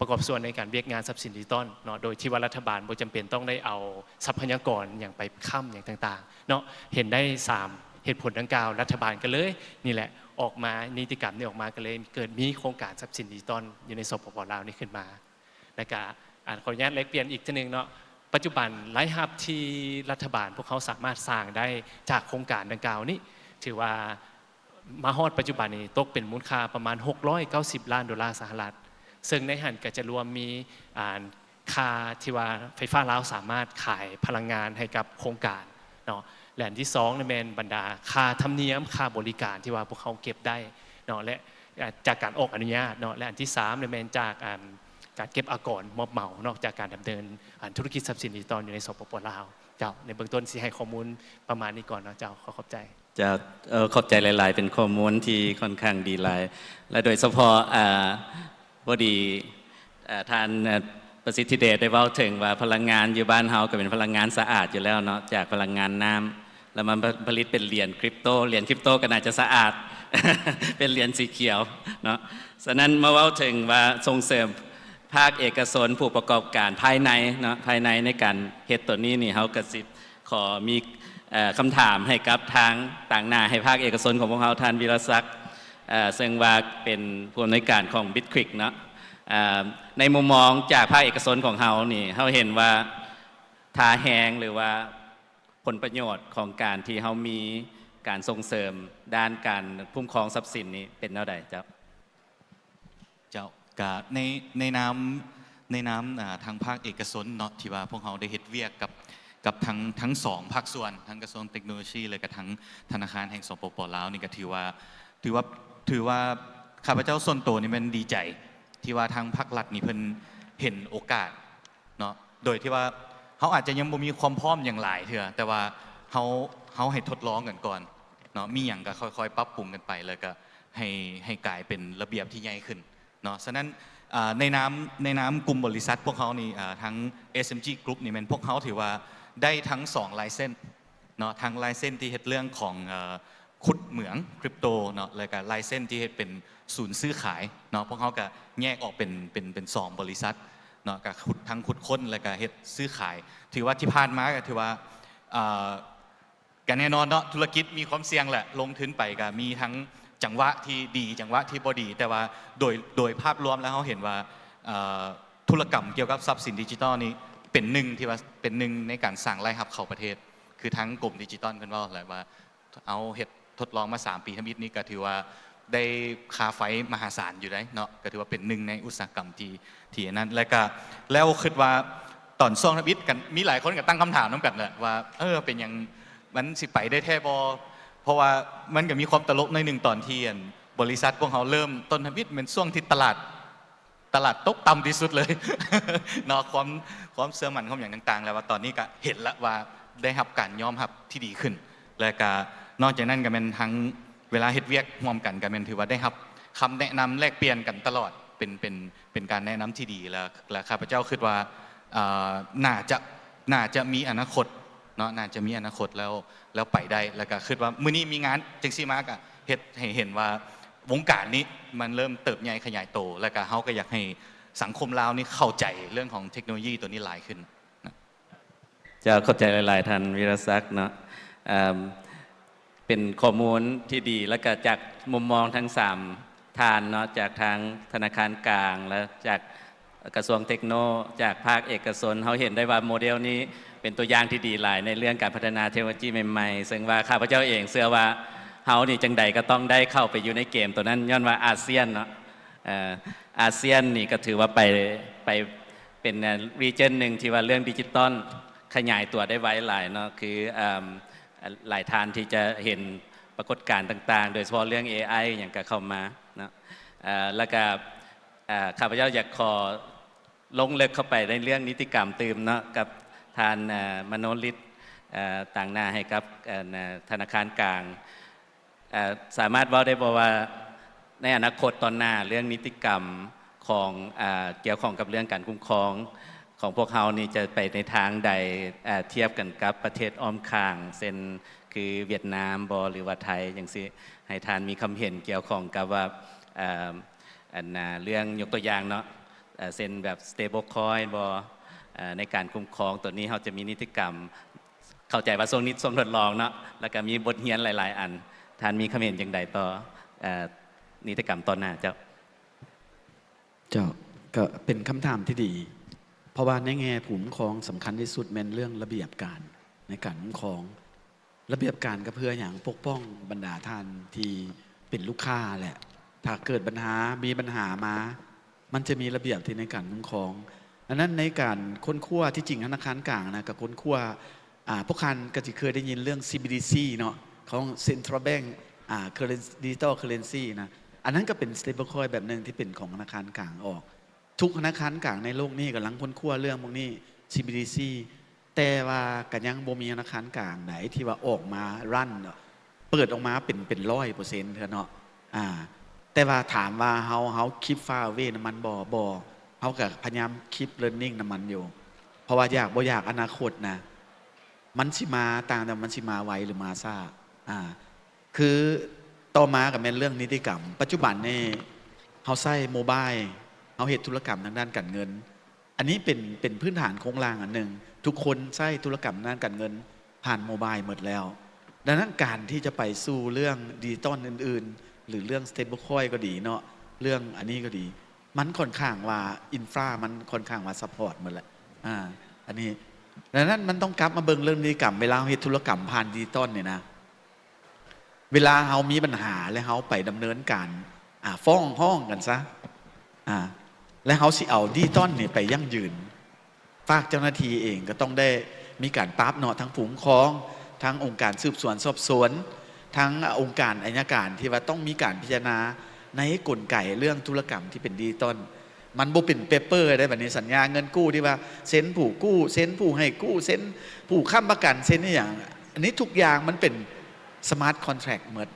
ປະກອບສ່ວນໃນການວຽກງານຊັບສິນດິຈິຕອນເນາະ ໂດຍທີ່ວ່າລັດຖະບານບໍ່ຈຳເປັນຕ້ອງໄດ້ເອົາຊັບພະຍາກອນຫຍັງໄປຄ້ຳຫຍັງຕ່າງໆເນາະ. ເຫັນໄດ້ສາມເຫດຜົນດັ່ງກ່າວ ລັດຖະບານກໍເລີຍນີ້ແຫຼະ ອອກມາ ນິຕິກຳນີ້ອອກມາ ກໍເລີຍເກີດມີໂຄງການຊັບສິນດິຈິຕອນຢູ່ໃນ ສປປ ລາວ ນີ້ຂຶ້ນມາ. ແລ້ວກະ ອາ ຂໍອະນຸຍາດແລກປ່ຽນອີກເທື່ອໜຶ່ງເນາະ, ປັດຈຸບັນລາຍຮັບທີ່ລັດຖະບານພວກເຮົາສາມາດສ້າງໄດ້ຈາກໂຄງການດັ່ງກ່າວນີ້ ຖືວ່າມາຮອດປັດຈຸບັນນີ້ຕົກເປັນມູນຄ່າປະມານຫົກຮ້ອຍເກົ້າສິບລ້ານໂດລາສະຫະລັດ, ເຊິ່ງໃນຫັ້ນກໍຈະລວມມີ ອາ ຄ່າທີ່ວ່າໄຟຟ້າລາວສາມາດຂາຍພະລັງງານໃຫ້ກັບໂຄງການເນາະ ແລະ ອັນທີສອງນີ້ແມ່ນບັນດາຄ່າທຳນຽມ ຄ່າບໍລິການທີ່ວ່າພວກເຮົາເກັບໄດ້ເນາະ ແລະ ອາ ຈາກການອອກອະນຸຍາດເນາະ ແລະ ອັນທີສາມນີ້ແມ່ນຈາກ ອາ ການເກັບອາກອນມອບເໝົາເນາະ ຈາກການດຳເນີນ ອາ ທຸລະກິດຊັບສິນດິຈິຕອນຢູ່ໃນ ສປປ ລາວ. ເຈົ້າ ໃນເບື້ອງຕົ້ນຊິໃຫ້ຂໍ້ມູນປະມານນີ້ກ່ອນເນາະເຈົ້າ. ຂໍຂອບໃຈ. ເຈົ້າ ເອີ ຂອບໃຈຫຼາຍໆ ເປັນຂໍ້ມູນທີ່ຄ່ອນຂ້າງດີຫຼາຍ ແລະ ໂດຍສະເພາະ ອາ ພໍດີ ເອີ ທ່ານ ເອີ ປະສິດທິເດດໄດ້ເວົ້າເຖິງວ່າພະລັງງານຢູ່ບ້ານເຮົາກໍເປັນພະລັງງານສະອາດຢູ່ແລ້ວເນາະ ຈາກພະລັງງານນ້ຳ ແລ້ວມາຜະລິດເປັນຫຼຽນຄຣິບໂຕ, ຫຼຽນຄຣິບໂຕກໍໜ້າຈະສະອາດ ເປັນຫຼຽນສີຂຽວເນາະ. ສະນັ້ນມາເວົ້າເຖິງວ່າສົ່ງເສີມພາກເອກະຊົນ ຜູ້ປະກອບການພາຍໃນເນາະ ພາຍໃນໃນການເຮັດໂຕນີ້ນີ້ ເຮົາກໍຊິ ຂໍມີ ເອີ ຄຳຖາມໃຫ້ກັບທາງຕາງໜ້າໃຫ້ພາກເອກະຊົນຂອງພວກເຮົາ ທ່ານ ວິລະສັກ ເອີ ເຊິ່ງວ່າເປັນຜູ້ອຳນວຍການຂອງ Bitkrix ເນາະ. ເອີ ໃນມຸມມອງຈາກພາກເອກະຊົນຂອງເຮົານີ້ ເຮົາເຫັນວ່າທ່າແຮງ ຫຼືວ່າຜົນປະໂຫຍດຂອງການທີ່ເຮົາມີການສົ່ງເສີມດ້ານການຄຸ້ມຄອງຊັບສິນນີ້ເປັນແນວໃດເຈົ້າ? ເຈົ້າ ກະໃນ ໃນນາມ ໃນນາມ ອາ ທາງພາກເອກະຊົນເນາະ ທີ່ວ່າພວກເຮົາໄດ້ເຮັດວຽກກັບ ກັບທັງ ທັງສອງພາກສ່ວນ ທັງກະຊວງເຕັກໂນໂລຊີ ແລະກະທັງທະນາຄານແຫ່ງ ສປປ ລາວ ນີ້ກະຖືວ່າ ຖືວ່າ ຖືວ່າຂ້າພະເຈົ້າສ່ວນໂຕນີ້ແມ່ນດີໃຈ ທີ່ວ່າທາງພາກລັດນີ້ເພິ່ນເຫັນໂອກາດເນາະ ໂດຍທີ່ວ່າເຮົາອາດຈະຍັງບໍ່ມີຄວາມພ້ອມຫຍັງຫຼາຍເທື່ອ ແຕ່ວ່າເຮົາ ເຮົາໃຫ້ທົດລອງກັນກ່ອນເນາະ ມີຫຍັງກະຄ່ອຍໆປັບປຸງກັນໄປ ແລ້ວກະ ໃຫ້ ໃຫ້ກາຍເປັນລະບຽບທີ່ໃຫຍ່ຂຶ້ນເນາະ. ສະນັ້ນ ອາ ໃນນາມ ໃນນາມກຸ່ມບໍລິສັດພວກເຮົານີ້ ອາ ທາງ ເອສເອັມຈີ Group ນີ້ແມ່ນພວກເຮົາຖືວ່າໄດ້ທັງສອງລາຍເຊັນເນາະ ທັງລາຍເຊັນທີ່ເຮັດເລື່ອງຂອງ ເອີ ຂຸດເໝືອງຄຣິບໂຕເນາະ ແລ້ວກະລາຍເຊັນທີ່ເຮັດເປັນສູນຊື້ຂາຍເນາະ. ພວກເຮົາກະແຍກອອກເປັນ ເປັນ ເປັນສອງບໍລິສັດເນາະ ກະຂຸດ ທັງຂຸດຄົ້ນ ແລ້ວກະເຮັດຊື້ຂາຍ. ຖືວ່າທີ່ຜ່ານມາກະຖືວ່າ ອາ ກະແນ່ນອນເນາະ ທຸລະກິດມີຄວາມສ່ຽງແຫຼະ ລົງທຶນໄປກະມີທັງຈັງຫວະທີ່ດີ ຈັງຫວະທີ່ບໍ່ດີ ແຕ່ວ່າໂດຍ ໂດຍພາບລວມແລ້ວເຮົາເຫັນວ່າ ເອີ ທຸລະກຳກ່ຽວກັບຊັບສິນດິຈິຕອນນີ້ເປັນໜຶ່ງທີ່ວ່າ ເປັນໜຶ່ງໃນການສ້າງລາຍຮັບເຂົ້າປະເທດ ຄືທາງກົມດິຈິຕອນເພິ່ນເວົ້າແຫຼະວ່າ ເຮົາເຮັດທົດລອງມາສາມປີທຳອິດນີ້ກະຖືວ່າໄດ້ຄ່າໄຟມະຫາສານຢູ່ໃດ໋ເນາະ ກະຖືວ່າເປັນໜຶ່ງໃນອຸດສາຫະກຳທີ່ ທີ່ອັນນັ້ນ ແລ້ວກະ ແລ້ວຄິດວ່າຕອນຊ່ວງທຳອິດກັນ ມີຫຼາຍຄົນກະຕັ້ງຄຳຖາມນຳກັນແຫຼະວ່າ ເອີ ເປັນຫຍັງມັນຊິໄປໄດ້ແທ້ບໍ່? ເພາະວ່າມັນກະມີຄວາມຕະຫຼົກໜ້ອຍໜຶ່ງ ຕອນທີ່ ອັນ ບໍລິສັດພວກເຮົາເລີ່ມຕົ້ນທຳອິດ ແມ່ນຊ່ວງທີ່ຕະຫຼາດ ຕະຫຼາດຕົກຕ່ຳທີ່ສຸດເລີຍເນາະ ຄວາມ ຄວາມເຊື່ອໝັ້ນ ຄວາມຫຍັງຕ່າງໆ ແລ້ວວ່າຕອນນີ້ກະເຫັນລະວ່າໄດ້ຮັບການຍອມຮັບທີ່ດີຂຶ້ນ ແລະກະນອກຈາກນັ້ນກະແມ່ນທັງເວລາເຮັດວຽກຮ່ວມກັນ ກະແມ່ນຖືວ່າໄດ້ຮັບຄຳແນະນຳແລກປ່ຽນກັນຕະຫຼອດ ເປັນ ເປັນ ເປັນການແນະນຳທີ່ດີ ແລະ ແລະຂ້າພະເຈົ້າຄິດວ່າ ອາ ໜ້າຈະ ໜ້າຈະມີອະນາຄົດເນາະ ໜ້າຈະມີອະນາຄົດ ແລ້ວ ແລ້ວໄປໄດ້ ແລະກະຄິດວ່າມື້ນີ້ມີງານຈັ່ງຊີ້ມາ ກະເຮັດໃຫ້ເຫັນວ່າ ວົງການນີ້ມັນເລີ່ມເຕີບໃຫຍ່ຂະຫຍາຍໂຕ ແລ້ວກະເຮົາກະຢາກໃຫ້ສັງຄົມລາວນີ້ເຂົ້າໃຈເລື່ອງຂອງເທັກໂນໂລຢີໂຕນີ້ຫຼາຍຂຶ້ນ. ເຈົ້າ ຂອບໃຈຫຼາຍໆ ທ່ານ ວິລະສັກ ເນາະ ເປັນຂໍ້ມູນທີ່ດີ ແລ້ວກະຈາກມຸມມອງທັງສາມທ່ານເນາະ ຈາກທາງທະນາຄານກາງ ແລະ ຈາກ ກະຊວງເຕັກໂນ ຈາກພາກເອກະຊົນ ເຮົາເຫັນໄດ້ວ່າໂມເດວນີ້ເປັນຕົວຢ່າງທີ່ດີຫຼາຍໃນເລື່ອງການພັດທະນາເທັກໂນໂລຢີໃໝ່ໆ ເຊິ່ງວ່າຂ້າພະເຈົ້າເອງເຊື່ອວ່າເຮົານີ້ຈັ່ງໃດກໍຕ້ອງໄດ້ເຂົ້າໄປຢູ່ໃນເກມໂຕນັ້ນ ຍ້ອນວ່າອາຊຽນເນາະ ເອີ ອາຊຽນນີ້ກໍຖືວ່າໄປ ໄປເປັນ ເອີ region ໜຶ່ງທີ່ວ່າເລື່ອງດິຈິຕອນຂະຫຍາຍຕົວໄດ້ໄວຫຼາຍເນາະ ຄື ເອີ ຫຼາຍທ່ານທີ່ຈະເຫັນປາກົດການຕ່າງໆ ໂດຍສະເພາະເລື່ອງເອໄອຫຍັງກໍເຂົ້າມາເນາະ ເອີ ແລ້ວກໍ ເອີ ຂ້າພະເຈົ້າຢາກຂໍລົງເລິກເຂົ້າໄປໃນເລື່ອງນິຕິກຳຕື່ມເນາະ ກັບທ່ານ ເອີ ມະໂນລິດ ເອີ ຕາງໜ້າໃຫ້ກັບ ເອີ ທະນາຄານກາງ ເອີ ສາມາດເວົ້າໄດ້ບໍ່ວ່າ ໃນອະນາຄົດຕອນໜ້າ ເລື່ອງນິຕິກຳຂອງ ເອີ ກ່ຽວຂ້ອງກັບເລື່ອງການຄຸ້ມຄອງຂອງພວກເຮົານີ້ ຈະໄປໃນທາງໃດ ເອີ ທຽບກັນກັບປະເທດອ້ອມຂ້າງ ເຊັ່ນ ຄືຫວຽດນາມບໍ ຫຼືວ່າໄທຈັ່ງຊີ້ ໃຫ້ທ່ານມີຄຳເຫັນກ່ຽວຂ້ອງກັບວ່າ ເອີ ອັນນ່າ ເລື່ອງຍົກຕົວຢ່າງເນາະ ເອີ່ ເຊັ່ນແບບ stablecoin ບໍ່ ເອີ່ ໃນການຄຸ້ມຄອງໂຕນີ້ ເຮົາຈະມີນິຕິກຳ ເຂົ້າໃຈວ່າຊ່ວງນີ້ຊ່ວງທົດລອງເນາະ ແລ້ວກໍມີບົດຮຽນຫຼາຍໆອັນ. ທ່ານມີຄຳເຫັນຈັ່ງໃດຕໍ່ ເອີ່ ນິຕິກຳຕໍ່ໜ້າເຈົ້າ? ເຈົ້າ ກໍເປັນຄຳຖາມທີ່ດີ ເພາະວ່າໃນແງ່ຜູ້ຄຸ້ມຄອງສຳຄັນທີ່ສຸດແມ່ນເລື່ອງລະບຽບການໃນການຄຸ້ມຄອງ. ລະບຽບການກໍເພື່ອຫຍັງ? ປົກປ້ອງບັນດາທ່ານທີ່ເປັນລູກຄ້າແຫຼະ ຖ້າເກີດບັນຫາ ມີບັນຫາມາ ມັນຈະມີລະບຽບທີ່ໃນການຄຸ້ມຄອງ. ອັນນັ້ນໃນການຄົ້ນຄວ້າ ທີ່ຈິງທະນາຄານກາງນະ ກໍຄົ້ນຄວ້າ ອາ ພວກທ່ານກໍຊິເຄີຍໄດ້ຍິນເລື່ອງ CBDC ເນາະ ຂອງ Central Bank ອາ Curren- Digital Currency ນະ ອັນນັ້ນກໍເປັນ Stablecoin ແບບໜຶ່ງທີ່ເປັນຂອງທະນາຄານກາງອອກ. ທຸກທະນາຄານກາງໃນໂລກນີ້ກຳລັງຄົ້ນຄວ້າເລື່ອງພວກນີ້ CBDC ແຕ່ວ່າກໍຍັງບໍ່ມີທະນາຄານກາງໃດທີ່ວ່າອອກມາ run ເນາະ ເປີດອອກມາເປັນ ເປັນຮ້ອຍເປີເຊັນເທື່ອເນາະ. ອາ ແຕ່ວ່າຖາມວ່າເຮົາ ເຮົາ keep far away ນຳມັນບໍ່? ບໍ່. ເຮົາກໍພະຍາຍາມ keep learning ນຳມັນຢູ່ ເພາະວ່າຢາກບໍ່ຢາກ ອະນາຄົດນະ ມັນຊິມາ ຕ່າງແຕ່ມັນຊິມາໄວ ຫຼື ມາຊ້າ. ອາ ຄືຕໍ່ມາກໍແມ່ນເລື່ອງນິຕິກຳ. ປັດຈຸບັນນີ້ເຮົາໃຊ້ໂມບາຍ ເຮົາເຮັດທຸລະກຳທາງດ້ານການເງິນ. ອັນນີ້ເປັນ ເປັນພື້ນຖານໂຄງລ່າງອັນໜຶ່ງ. ທຸກຄົນໃຊ້ທຸລະກຳທາງດ້ານການເງິນຜ່ານໂມບາຍໝົດແລ້ວ. ດັ່ງນັ້ນ ການທີ່ຈະໄປສູ່ເລື່ອງດິຈິຕອນອື່ນໆ ຫຼື ເລື່ອງ stablecoin ກໍດີເນາະ ເລື່ອງອັນນີ້ກໍດີ ມັນຂ້ອນຂ້າງວ່າ infra ມັນຂ້ອນຂ້າງວ່າ support ໝົດແຫຼະ. ອາ ອັນນີ້ ດັ່ງນັ້ນມັນຕ້ອງກັບມາເບິ່ງເລື່ອງນິຕິກຳ ເວລາເຮົາເຮັດທຸລະກຳຜ່ານດິຈິຕອນນີ້ນະ ເວລາເຮົາມີບັນຫາ ແລະ ເຮົາໄປດຳເນີນການ ອາ ຟ້ອງຮ້ອງກັນຊະ ອາ ແລະ ເຮົາຊິເອົາດິຈິຕອນນີ້ໄປຢັ້ງຢືນ. ພາກເຈົ້າໜ້າທີ່ເອງກໍຕ້ອງໄດ້ມີການປັບເນາະ ທັງຜູ້ຄຸ້ມຄອງ ທັງອົງການສືບສວນສອບສວນ ທັງອົງການໄອຍະການ ທີ່ວ່າຕ້ອງມີການພິຈາລະນາໃນກົນໄກເລື່ອງທຸລະກຳທີ່ເປັນດິຈິຕອນ. ມັນບໍ່ເປັນ paper ໄດ້ ບັດນີ້ສັນຍາເງິນກູ້ທີ່ວ່າເຊັນຜູ້ກູ້ ເຊັນຜູ້ໃຫ້ກູ້ ເຊັນຜູ້ຄ້ຳປະກັນ ເຊັນອີ່ຫຍັງ ອັນນີ້ທຸກຢ່າງມັນເປັນ smart contract ໝົດ.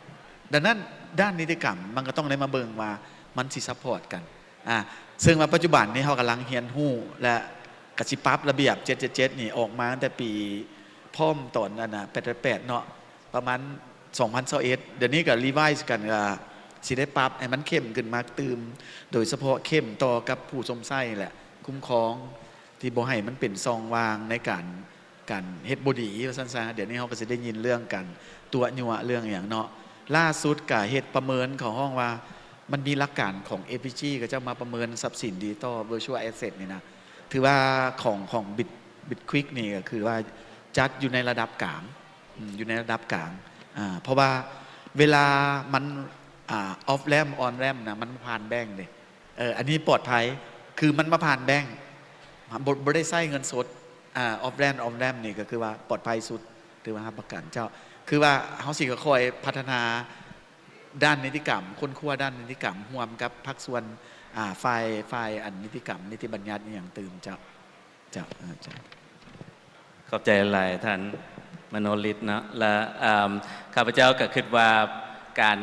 ດັ່ງນັ້ນ ດ້ານນິຕິກຳມັນກໍຕ້ອງໄດ້ມາເບິ່ງວ່າມັນຊິ support ກັນ. ອາ ເຊິ່ງວ່າປັດຈຸບັນນີ້ເຮົາກຳລັງຮຽນຮູ້ ແລະ ກະຊິປັບລະບຽບເຈັດເຈັດເຈັດນີ້ອອກມາຕັ້ງແຕ່ປີ ພ້ອມຕອນອັນນະ ແປດແປດແປດເນາະ ປະມານສອງພັນຊາວເອັດ ດຽວນີ້ກໍ revise ກັນ ກໍຊິໄດ້ປັບໃຫ້ມັນເຂັ້ມຂຶ້ນມາຕື່ມ ໂດຍສະເພາະເຂັ້ມຕໍ່ກັບຜູ້ຊົມໃຊ້ ແລະ ຄຸ້ມຄອງ ທີ່ບໍ່ໃຫ້ມັນເປັນຊ່ອງວ່າງໃນການ ການເຮັດບໍ່ດີວ່າຊັ້ນຊະ. ດຽວນີ້ເຮົາກໍຊິໄດ້ຍິນເລື່ອງການຕົວະຍົວະເລື່ອງຫຍັງເນາະ. ລ່າສຸດກະເຮັດປະເມີນ ເຂົາຮ້ອງວ່າມັນມີຫຼັກການຂອງ APG ເຂົາເຈົ້າມາປະເມີນຊັບສິນດິຈິຕອນ virtual asset ນີ້ນະ ຖືວ່າຂອງ ຂອງ Bit- Bitquick ນີ້ກໍຄືວ່າຈັດຢູ່ໃນລະດັບກາງ ອືມ ຢູ່ໃນລະດັບກາງ ອາ ເພາະວ່າເວລາມັນ ອາ off ramp on ramp ນະ ມັນຜ່ານແບງເດ້. ເອີ ອັນນີ້ປອດໄພ ຄືມັນມາຜ່ານແບງ ບໍ່ ບໍ່ໄດ້ໃຊ້ເງິນສົດ. ອາ off ramp on ramp ນີ້ກໍຄືວ່າປອດໄພສຸດ ຖືວ່າຮັບປະກັນເຈົ້າ. ຄືວ່າເຮົາຊິຄ່ອຍໆພັດທະນາດ້ານນິຕິກຳ ຄົ້ນຄວ້າດ້ານນິຕິກຳ ຮ່ວມກັບພາກສ່ວນ ອາ ຝ່າຍ ຝ່າຍອັນນິຕິກຳ ນິຕິບັນຍັດອີ່ຫຍັງຕື່ມເຈົ້າ. ເຈົ້າ ເຈົ້າ. ຂອບໃຈຫຼາຍທ່ານມະໂນລິດເນາະ ແລະ ເອີ່ມ ຂ້າພະເຈົ້າກໍຄິດວ່າການ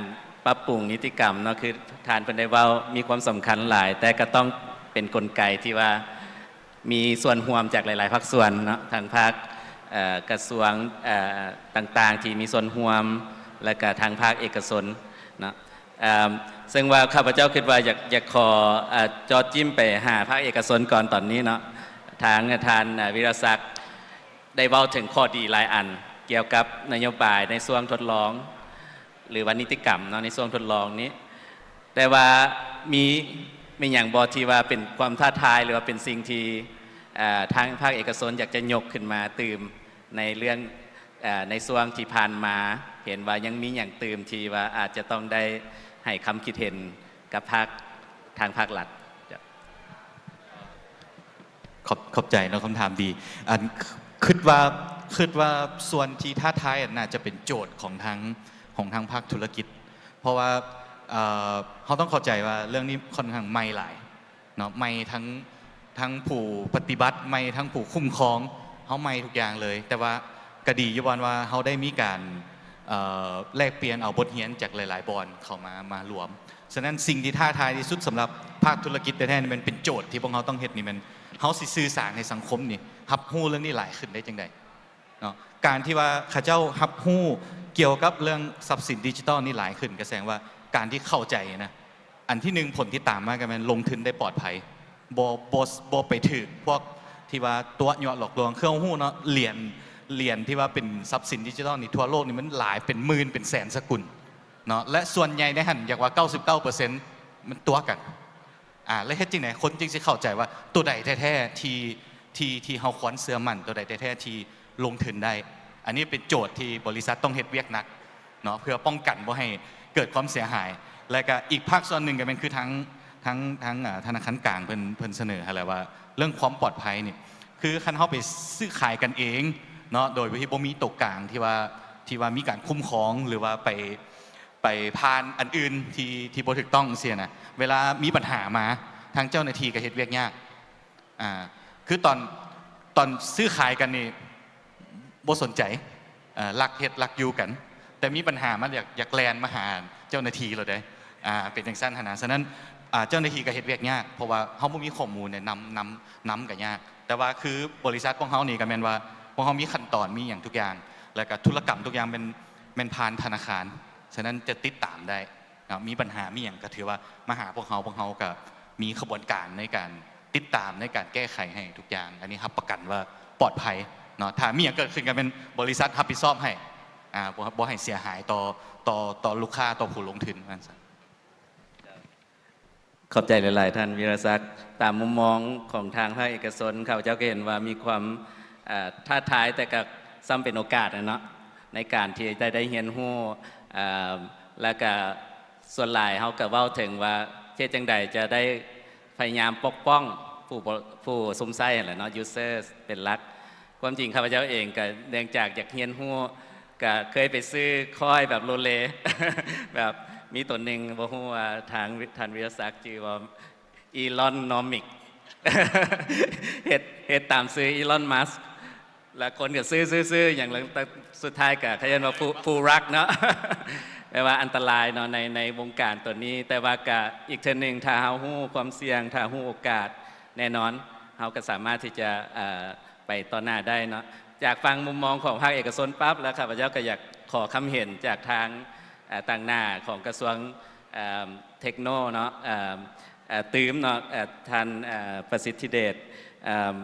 ປັບປຸງນິຕິກຳເນາະ ຄືທ່ານເພິ່ນໄດ້ເວົ້າມີຄວາມສຳຄັນຫຼາຍ ແຕ່ກໍຕ້ອງເປັນກົນໄກທີ່ວ່າມີສ່ວນຮ່ວມຈາກຫຼາຍໆພາກສ່ວນເນາະ ທັງພາກ ເອີ່ ກະຊວງ ເອີ່ ຕ່າງໆທີ່ມີສ່ວນຮ່ວມ ແລະກະທາງພາກເອກະຊົນເນາະ. ເອີ່ມ ເຊິ່ງວ່າຂ້າພະເຈົ້າຄິດວ່າຢາກ ຢາກຂໍ ເອີ່ ເຈາະຈິ້ມໄປຫາພາກເອກະຊົນກ່ອນຕອນນີ້ເນາະ. ທາງທ່ານ ເອີ່ ວິລະສັກ ໄດ້ເວົ້າເຖິງຂໍ້ດີຫຼາຍອັນກ່ຽວກັບນະໂຍບາຍໃນຊ່ວງທົດລອງ ຫຼືວ່ານິຕິກຳເນາະ ໃນຊ່ວງທົດລອງນີ້ ແຕ່ວ່າມີ ມີຫຍັງບໍ່ທີ່ວ່າເປັນຄວາມທ້າທາຍ ຫຼືວ່າເປັນສິ່ງທີ່ ເອີ່ ທາງພາກເອກະຊົນຢາກຈະຍົກຂຶ້ນມາຕື່ມໃນເລື່ອງ ເອີ່ ໃນຊ່ວງທີ່ຜ່ານມາ ເຫັນວ່າຍັງມີຫຍັງຕື່ມທີ່ວ່າອາດຈະຕ້ອງໄດ້ໃຫ້ຄຳຄິດເຫັນກັບພາກ ທາງພາກລັດ? ເຈົ້າ. ຂອບ ຂອບໃຈເນາະ ຄຳຖາມດີ. ອັນ ຄ- ຄິດວ່າ ຄິດວ່າສ່ວນທີ່ທ້າທາຍ ອາ ໜ້າຈະເປັນໂຈດຂອງທາງ ຂອງທາງພາກທຸລະກິດ ເພາະວ່າ ເອີ່ ເຮົາຕ້ອງເຂົ້າໃຈວ່າເລື່ອງນີ້ຂ້ອນຂ້າງໃໝ່ຫຼາຍເນາະ ໃໝ່ທັງ ທັງຜູ້ປະຕິບັດ ໃໝ່ທັງຜູ້ຄຸ້ມຄອງ ເຮົາໃໝ່ທຸກຢ່າງເລີຍ. ແຕ່ວ່າກະດີຢູ່ບ່ອນວ່າເຮົາໄດ້ມີການ ເອີ່ ແລກປ່ຽນເອົາບົດຮຽນຈາກຫຼາຍໆບ່ອນເຂົ້າມາ ມາລວມ. ສະນັ້ນ ສິ່ງທີ່ທ້າທາຍທີ່ສຸດສຳລັບພາກທຸລະກິດແທ້ໆນີ້ ແມ່ນເປັນໂຈດທີ່ພວກເຮົາຕ້ອງເຮັດນີ້ ແມ່ນເຮົາຊິສື່ສານໃຫ້ສັງຄົມນີ້ຮັບຮູ້ເລື່ອງນີ້ຫຼາຍຂຶ້ນໄດ້ຈັ່ງໃດເນາະ? ການທີ່ວ່າເຂົາເຈົ້າຮັບຮູ້ກ່ຽວກັບເລື່ອງຊັບສິນດິຈິຕອນນີ້ຫຼາຍຂຶ້ນ ກໍສະແດງວ່າການທີ່ເຂົ້າໃຈນະ ອັນທີໜຶ່ງ ຜົນທີ່ຕາມມາກໍແມ່ນລົງທຶນໄດ້ປອດໄພ ບໍ່ ບໍ່ ບໍ່ໄປຖືກພວກທີ່ວ່າຕົວະຍົວະຫຼອກລວງ. ຄືເຮົາຮູ້ເນາະ ຫຼຽນ ຫຼຽນທີ່ວ່າເປັນຊັບສິນດິຈິຕອນນີ້ ທົ່ວໂລກນີ້ມັນຫຼາຍເປັນໝື່ນເປັນແສນສະກຸນເນາະ ແລະ ສ່ວນໃຫຍ່ໃນຫັ້ນ ຢາກວ່າເກົ້າສິບເກົ້າເປີເຊັນມັນຕົວະກັນ. ອາ ແລະ ເຮັດຈັ່ງໃດຄົນຈຶ່ງຊິເຂົ້າໃຈວ່າໂຕໃດແທ້ໆທີ່ ທີ່ ທີ່ເຮົາຄວນເຊື່ອໝັ້ນ, ໂຕໃດແທ້ໆທີ່ລົງທຶນໄດ້? ອັນນີ້ເປັນໂຈດທີ່ບໍລິສັດຕ້ອງເຮັດວຽກໜັກເນາະ ເພື່ອປ້ອງກັນບໍ່ໃຫ້ເກີດຄວາມເສຍຫາຍ. ແລະກະອີກພາກສ່ວນໜຶ່ງກະແມ່ນຄືທາງ ທາງ ທາງ ອາ ທະນາຄານກາງເພິ່ນ ເພິ່ນສະເໜີຫັ້ນແຫຼະວ່າ ເລື່ອງຄວາມປອດໄພນີ້ ຄືຄັນເຮົາໄປຊື້ຂາຍກັນເອງເນາະ ໂດຍທີ່ບໍ່ມີໂຕກາງທີ່ວ່າ ທີ່ວ່າມີການຄຸ້ມຄອງ ຫຼືວ່າໄປ ໄປຜ່ານອັນອື່ນທີ່ ທີ່ບໍ່ຖືກຕ້ອງຈັ່ງຊີ້ນະ ເວລາມີບັນຫາມາ ທາງເຈົ້າໜ້າທີ່ກະເຮັດວຽກຍາກ. ອາ ຄືຕອນ ຕອນຊື້ຂາຍກັນນີ້ບໍ່ສົນໃຈ ເອີ ລັກເຮັດລັກຢູ່ກັນ ແຕ່ມີບັນຫາມາ ຢາກ ຢາກແລ່ນມາຫາເຈົ້າໜ້າທີ່ໂລດເດ້. ອາ ເປັນຈັ່ງຊັ້ນຫັ້ນນະ. ສະນັ້ນ ອາ ເຈົ້າໜ້າທີ່ກະເຮັດວຽກຍາກ ເພາະວ່າເຮົາບໍ່ມີຂໍ້ມູນແນະນຳ ນຳ ນຳກະຍາກ. ແຕ່ວ່າຄືບໍລິສັດພວກເຮົານີ້ກະແມ່ນວ່າ ພວກເຮົາມີຂັ້ນຕອນ ມີຫຍັງທຸກຢ່າງ ແລ້ວກະທຸລະກຳທຸກຢ່າງແມ່ນ ແມ່ນຜ່ານທະນາຄານ. ສະນັ້ນຈະຕິດຕາມໄດ້ເນາະ ມີບັນຫາມີຫຍັງກະຖືວ່າມາຫາພວກເຮົາ ພວກເຮົາກະມີຂະບວນການໃນການຕິດຕາມ ໃນການແກ້ໄຂໃຫ້ທຸກຢ່າງ. ອັນນີ້ຮັບປະກັນວ່າປອດໄພເນາະ ຖ້າມີຫຍັງເກີດຂຶ້ນກະແມ່ນບໍລິສັດຮັບຜິດຊອບໃຫ້ ອາ ບໍ່ ບໍ່ໃຫ້ເສຍຫາຍຕໍ່ ຕໍ່ ຕໍ່ລູກຄ້າ ຕໍ່ຜູ້ລົງທຶນວ່າຊັ້ນ. ຂອບໃຈຫຼາຍໆ ທ່ານວິລະສັກ. ຕາມມຸມມອງຂອງທາງພາກເອກະຊົນ ຂ້າພະເຈົ້າກະເຫັນວ່າມີຄວາມ ເອີ ທ້າທາຍ ແຕ່ກະສ່ຳເປັນໂອກາດແຫຼະເນາະ ໃນການທີ່ຈະໄດ້ຮຽນຮູ້ ເອີ ແລະກະສ່ວນຫຼາຍເຮົາກະເວົ້າເຖິງວ່າເຮັດຈັ່ງໃດຈະໄດ້ພະຍາຍາມປົກປ້ອງຜູ້ ຜູ້ຊຸມໃຊ້ຫັ້ນແຫຼະເນາະ user ເປັນຫຼັກ. ຄວາມຈິງຂ້າພະເຈົ້າເອງກະເນື່ອງຈາກຢາກຮຽນຮູ້ ກະເຄີຍໄປຊື້ຄອຍແບບໂລເລ ແບບມີໂຕໜຶ່ງ ບໍ່ຮູ້ວ່າທາງ ທ່ານວິລະສັກຈື່ບໍ່ Elonomic ເຮັດ ເຮັດຕາມຊື່ Elon Musk ແລ້ວຄົນກະຊື້ ຊື້ ຊື້ຫຍັງ ແລ້ວສຸດທ້າຍກະເຂົາເອີ້ນວ່າຜູ້ ຜູ້ລັກເນາະ ແປວ່າອັນຕະລາຍເນາະ ໃນ ໃນວົງການໂຕນີ້. ແຕ່ວ່າກະອີກເທື່ອໜຶ່ງ ຖ້າເຮົາຮູ້ຄວາມສ່ຽງ ຖ້າຮູ້ໂອກາດ ແນ່ນອນເຮົາກະສາມາດທີ່ຈະ ເອີ ໄປຕໍ່ໜ້າໄດ້ເນາະ. ຈາກຟັງມຸມມອງຂອງພາກເອກະຊົນປັບແລ້ວ ຂ້າພະເຈົ້າກະຢາກຂໍຄຳເຫັນຈາກທາງ ເອີ ຕາງໜ້າຂອງກະຊວງ ເອີ ເທັກໂນເນາະ ເອີ ຕື່ມເນາະ ເອີ ທ່ານ ເອີ ປະສິດທິເດດ ເອີ